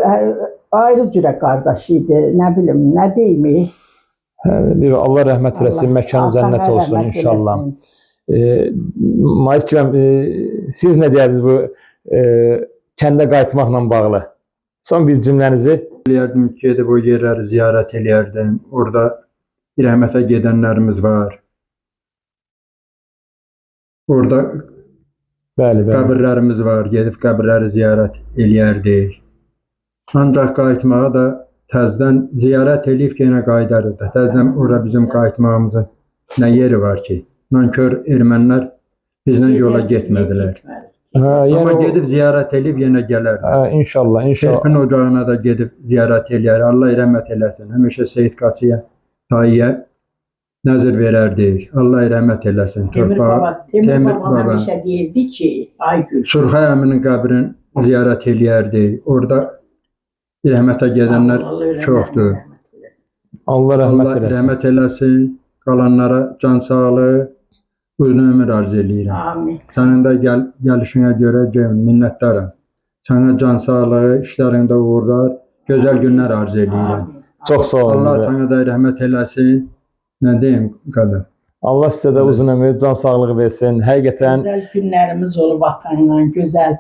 Speaker 4: ayrı cürə qardaş idi, nə bilim, nə deyim.
Speaker 2: Bibi, Allah rəhmət eləsin, məkanı cənnət olsun
Speaker 4: rəhmət
Speaker 2: inşallah.
Speaker 4: eləsin.
Speaker 2: Mayıs Kərəm, siz nə deyərdiniz bu kəndə qayıtmaqla bağlı? Son bir cümlənizi.
Speaker 3: Eləyərdim, gedib o yerləri ziyarət eləyərdim. Orada rəhmətə gedənlərimiz var. Orada
Speaker 2: Bəli, bəli.
Speaker 3: qəbirlərimiz var. Gedib qəbirləri ziyarət eləyərdik. Ancaq qayıtmağa da təzədən ziyarət eləyib yenə qayıdardı da. Təzədən ora bizim qayıtmağımızın nə yeri var ki? Nankör ermənilər bizlə yola getmədilər.
Speaker 2: Hə, yəni
Speaker 3: Amma
Speaker 2: o-
Speaker 3: gedib ziyarət eləyib yenə gələrdi.
Speaker 2: Hə, inşallah, inşallah.
Speaker 3: Şerifin ocağına da gedib ziyarət eləyər. Allah rəhmət eləsin. Həmişə Seyid Qasıya dayıya nəzir verərdik. Allah rəhmət eləsin.
Speaker 4: Temir
Speaker 3: Torpağa
Speaker 4: baba, Temir,
Speaker 3: Temir
Speaker 4: baba,
Speaker 3: baba.
Speaker 4: həmişə deyirdi ki, Aygül.
Speaker 3: Surxay əminin qəbrini ziyarət eləyərdi. Orada rəhmətə gedənlər
Speaker 4: Allah rəhmət
Speaker 3: çoxdur.
Speaker 4: eləsin.
Speaker 2: Allah rəhmət
Speaker 3: Allah
Speaker 2: eləsin.
Speaker 3: rəhmət eləsin. Qalanlara can sağlığı, uzun ömür arzu eləyirəm.
Speaker 4: Amin.
Speaker 3: Sənin də gəlişinə görə Ceyhun minnətdaram. Sənə can sağlığı, işlərində uğurlar, gözəl günlər arzu eləyirəm.
Speaker 4: Amin.
Speaker 2: Çox sağ olun.
Speaker 3: Allah
Speaker 2: bəy.
Speaker 3: atanı da rəhmət eləsin. Nə deyim qədər.
Speaker 2: Allah sizə də uzun ömür, can sağlığı versin. Həqiqətən
Speaker 4: Gözəl günlərimiz olub atanla, gözəl.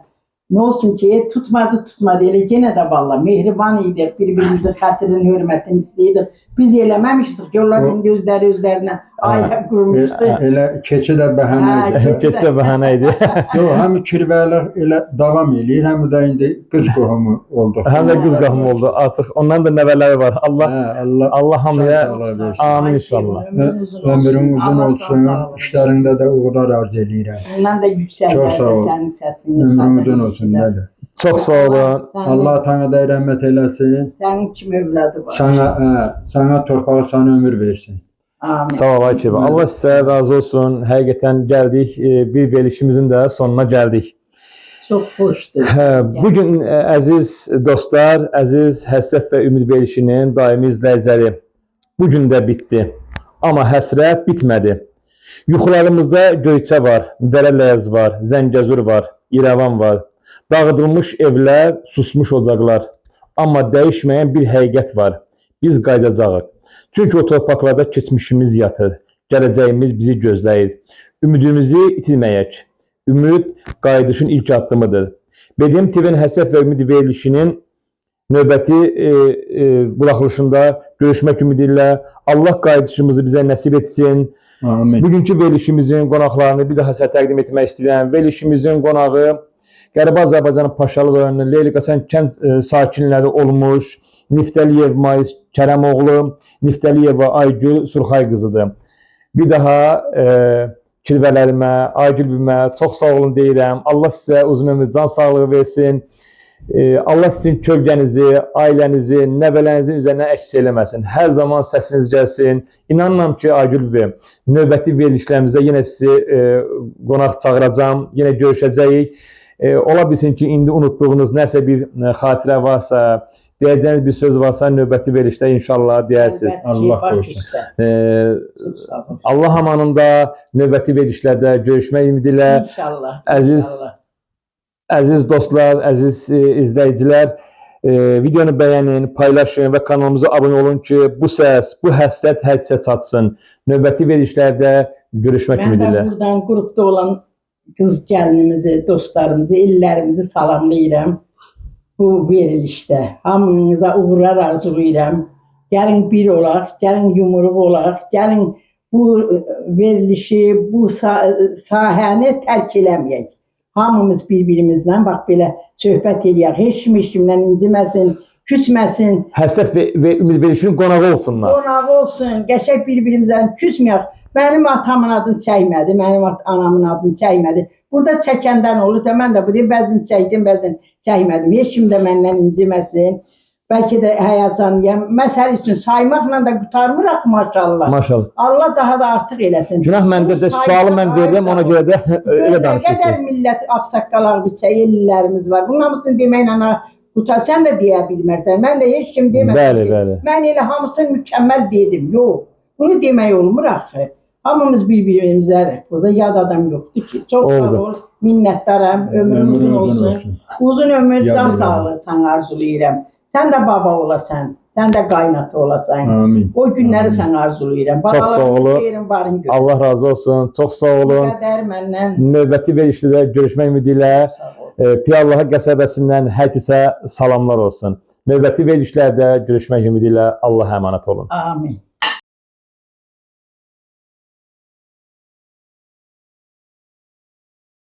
Speaker 4: Nə olsun ki, tutmadı, tutmadı. Elə yenə də valla mehriban idik, bir-birimizin xətrini, hörmətini istəyirdik. Biz eləməmişdik ki, onlar indi özləri özlərinə ailə qurmuşdu.
Speaker 3: Elə keçi də bəhanə
Speaker 4: Hə,
Speaker 3: idi.
Speaker 2: keçsə bəhanə idi.
Speaker 3: Yox, həm kirvələr elə davam eləyir, həm də indi qız qohumu olduq.
Speaker 2: Həm də qız qohumu oldu. Artıq onların da nəvələri var. Allah
Speaker 3: Hə, Allah
Speaker 2: Allah hamıya
Speaker 3: can sağlığı versin.
Speaker 2: amin inşallah.
Speaker 4: Ömrün uzun olsun.
Speaker 3: Ömrün uzun
Speaker 4: Allah can
Speaker 3: olsun,
Speaker 4: sağlığı
Speaker 3: işlərində də uğurlar arzu eləyirəm.
Speaker 4: Bundan da yüksəklərdə
Speaker 3: Çox sağ ol.
Speaker 4: sənin səsini.
Speaker 3: Ömrün uzun olsun, bəli.
Speaker 2: Çox sağ olun.
Speaker 4: Sənin,
Speaker 3: Allah atanı da rəhmət eləsin.
Speaker 4: sənin kimi övladı var.
Speaker 3: Sana, hə, sana torpağı sana ömür versin.
Speaker 4: Amin.
Speaker 2: Sağ ol Akif. Allah sizə razı olsun. Həqiqətən gəldik, bir verilişimizin də sonuna gəldik.
Speaker 4: Çox xoşdur.
Speaker 2: Hə, bu gün əziz dostlar, əziz Həsrət və Ümid verilişinin daimi izləyiciləri, bu gün də bitdi. Amma həsrət bitmədi. Yuxularımızda Göyçə var, Dərələyaz var, Zəngəzur var, İrəvan var. Dağıdılmış evlər, susmuş ocaqlar. Amma dəyişməyən bir həqiqət var. Biz qayıdacağıq. Çünki o torpaqlarda keçmişimiz yatır, gələcəyimiz bizi gözləyir. Ümidimizi itirməyək. Ümid qayıdışın ilk addımıdır. BDM TV-nin Həsrət və Ümid verilişinin növbəti buraxılışında görüşmək ümidi ilə Allah qayıdışımızı bizə nəsib etsin.
Speaker 3: Amin.
Speaker 2: Bugünkü verilişimizin qonaqlarını bir daha sizə təqdim etmək istəyirəm. Verilişimizin qonağı Qərbi Azərbaycanın Paşalı rayonunun Leyliqaçan kənd sakinləri olmuş Niftəliyev Mais Kərəmoğlu, Niftəliyeva Aygül Surxay qızıdır. Bir daha kirvələrimə, Aygül bibimə çox sağ olun deyirəm. Allah sizə uzun ömür, can sağlığı versin. Allah sizin kölgənizi, ailənizi, nəvələrinizin üzərinə əks eləməsin. Hər zaman səsiniz gəlsin. İnanıram ki, Aygül bibi, növbəti verilişlərimizdə yenə sizi qonaq çağıracağam, yenə görüşəcəyik. Ola bilsin ki, indi unutduğunuz nəsə bir xatirə varsa, deyəcəyiniz bir söz varsa, növbəti verilişdə inşallah deyərsiniz.
Speaker 4: Əlbəttə ki,
Speaker 3: Allah
Speaker 4: baş
Speaker 3: qorusun.
Speaker 4: üstə. Çox sağ ol.
Speaker 2: Allah amanında növbəti verilişlərdə görüşmək ümidi ilə
Speaker 4: İnşallah.
Speaker 2: Əziz-
Speaker 4: inşallah.
Speaker 2: əziz dostlar, əziz izləyicilər, videonu bəyənin, paylaşın və kanalımıza abunə olun ki, bu səs, bu həsrət hər kəsə çatsın. Növbəti verilişlərdə görüşmək
Speaker 4: Mən
Speaker 2: ümidi
Speaker 4: də
Speaker 2: ilə.
Speaker 4: buradan qrupda olan qız gəlinimizi, dostlarımızı, illərimizi salamlayıram bu verilişdə. Hamınıza uğurlar arzulayıram. Gəlin bir olaq, gəlin yumruq olaq, gəlin bu verilişi, bu sahəni tərk eləməyək. Hamımız bir-birimizlə bax belə söhbət eləyək. Heç kim heç kimdən inciməsin, küsməsin.
Speaker 2: Həsrət və ümid verilişinin qonağı olsunlar.
Speaker 4: Qonağı olsun, qəşəng bir-birimizdən küsməyək. Mənim atamın adını çəkmədi, mənim anamın adını çəkmədi. Burada çəkəndən olur da mən də bu deyim, bəzən çəkdim, bəzən çəkmədim. Heç kim də məndən inciməsin. Bəlkə də həyəcanlıyam. Məsəl üçün saymaqla da qurtarmırıq maşallah.
Speaker 2: Maşallah.
Speaker 4: Allah daha da artıq eləsin.
Speaker 2: Günah məndədir.
Speaker 4: Bu
Speaker 2: Sualı mən
Speaker 4: sayda
Speaker 2: verirəm, ona görə də elə
Speaker 4: Nə qədər
Speaker 2: danışırsınız.
Speaker 4: millət ağsaqqal ağbıçək ellilərimiz var. Bunun hamısını deməklə qutar. Sən də deyə bilmərsən. Mən də heç kim demədim.
Speaker 2: Bəli,
Speaker 4: ki,
Speaker 2: bəli.
Speaker 4: Mən elə hamısını mükəmməl dedim. Yox. Bunu demək olmur axı. Hamımız bir-birimizə burada yad adam yoxdur ki. Çox sağ
Speaker 2: Oldu.
Speaker 4: ol. Minnətdaram. Ömrün uzun olsun. Uzun ömür,
Speaker 3: Ya
Speaker 4: can
Speaker 3: belə.
Speaker 4: sağlığı sana arzulayıram. Sən də baba olasan, sən də qaynata olasan.
Speaker 3: Amin.
Speaker 4: O günləri
Speaker 3: Amin.
Speaker 4: sənə arzulayıram.
Speaker 2: Çox sağ olun.
Speaker 4: Xeyrin varın gör.
Speaker 2: Allah razı olsun. Çox sağ olun.
Speaker 4: Bu qədər məndən.
Speaker 2: Növbəti verilişdə görüşmək ümidi ilə
Speaker 4: Sağ ol.
Speaker 2: Piyallaha qəsəbəsindən hər kəsə salamlar olsun. Növbəti verilişlərdə görüşmək ümidi ilə Allah'a əmanət olun.
Speaker 4: Amin.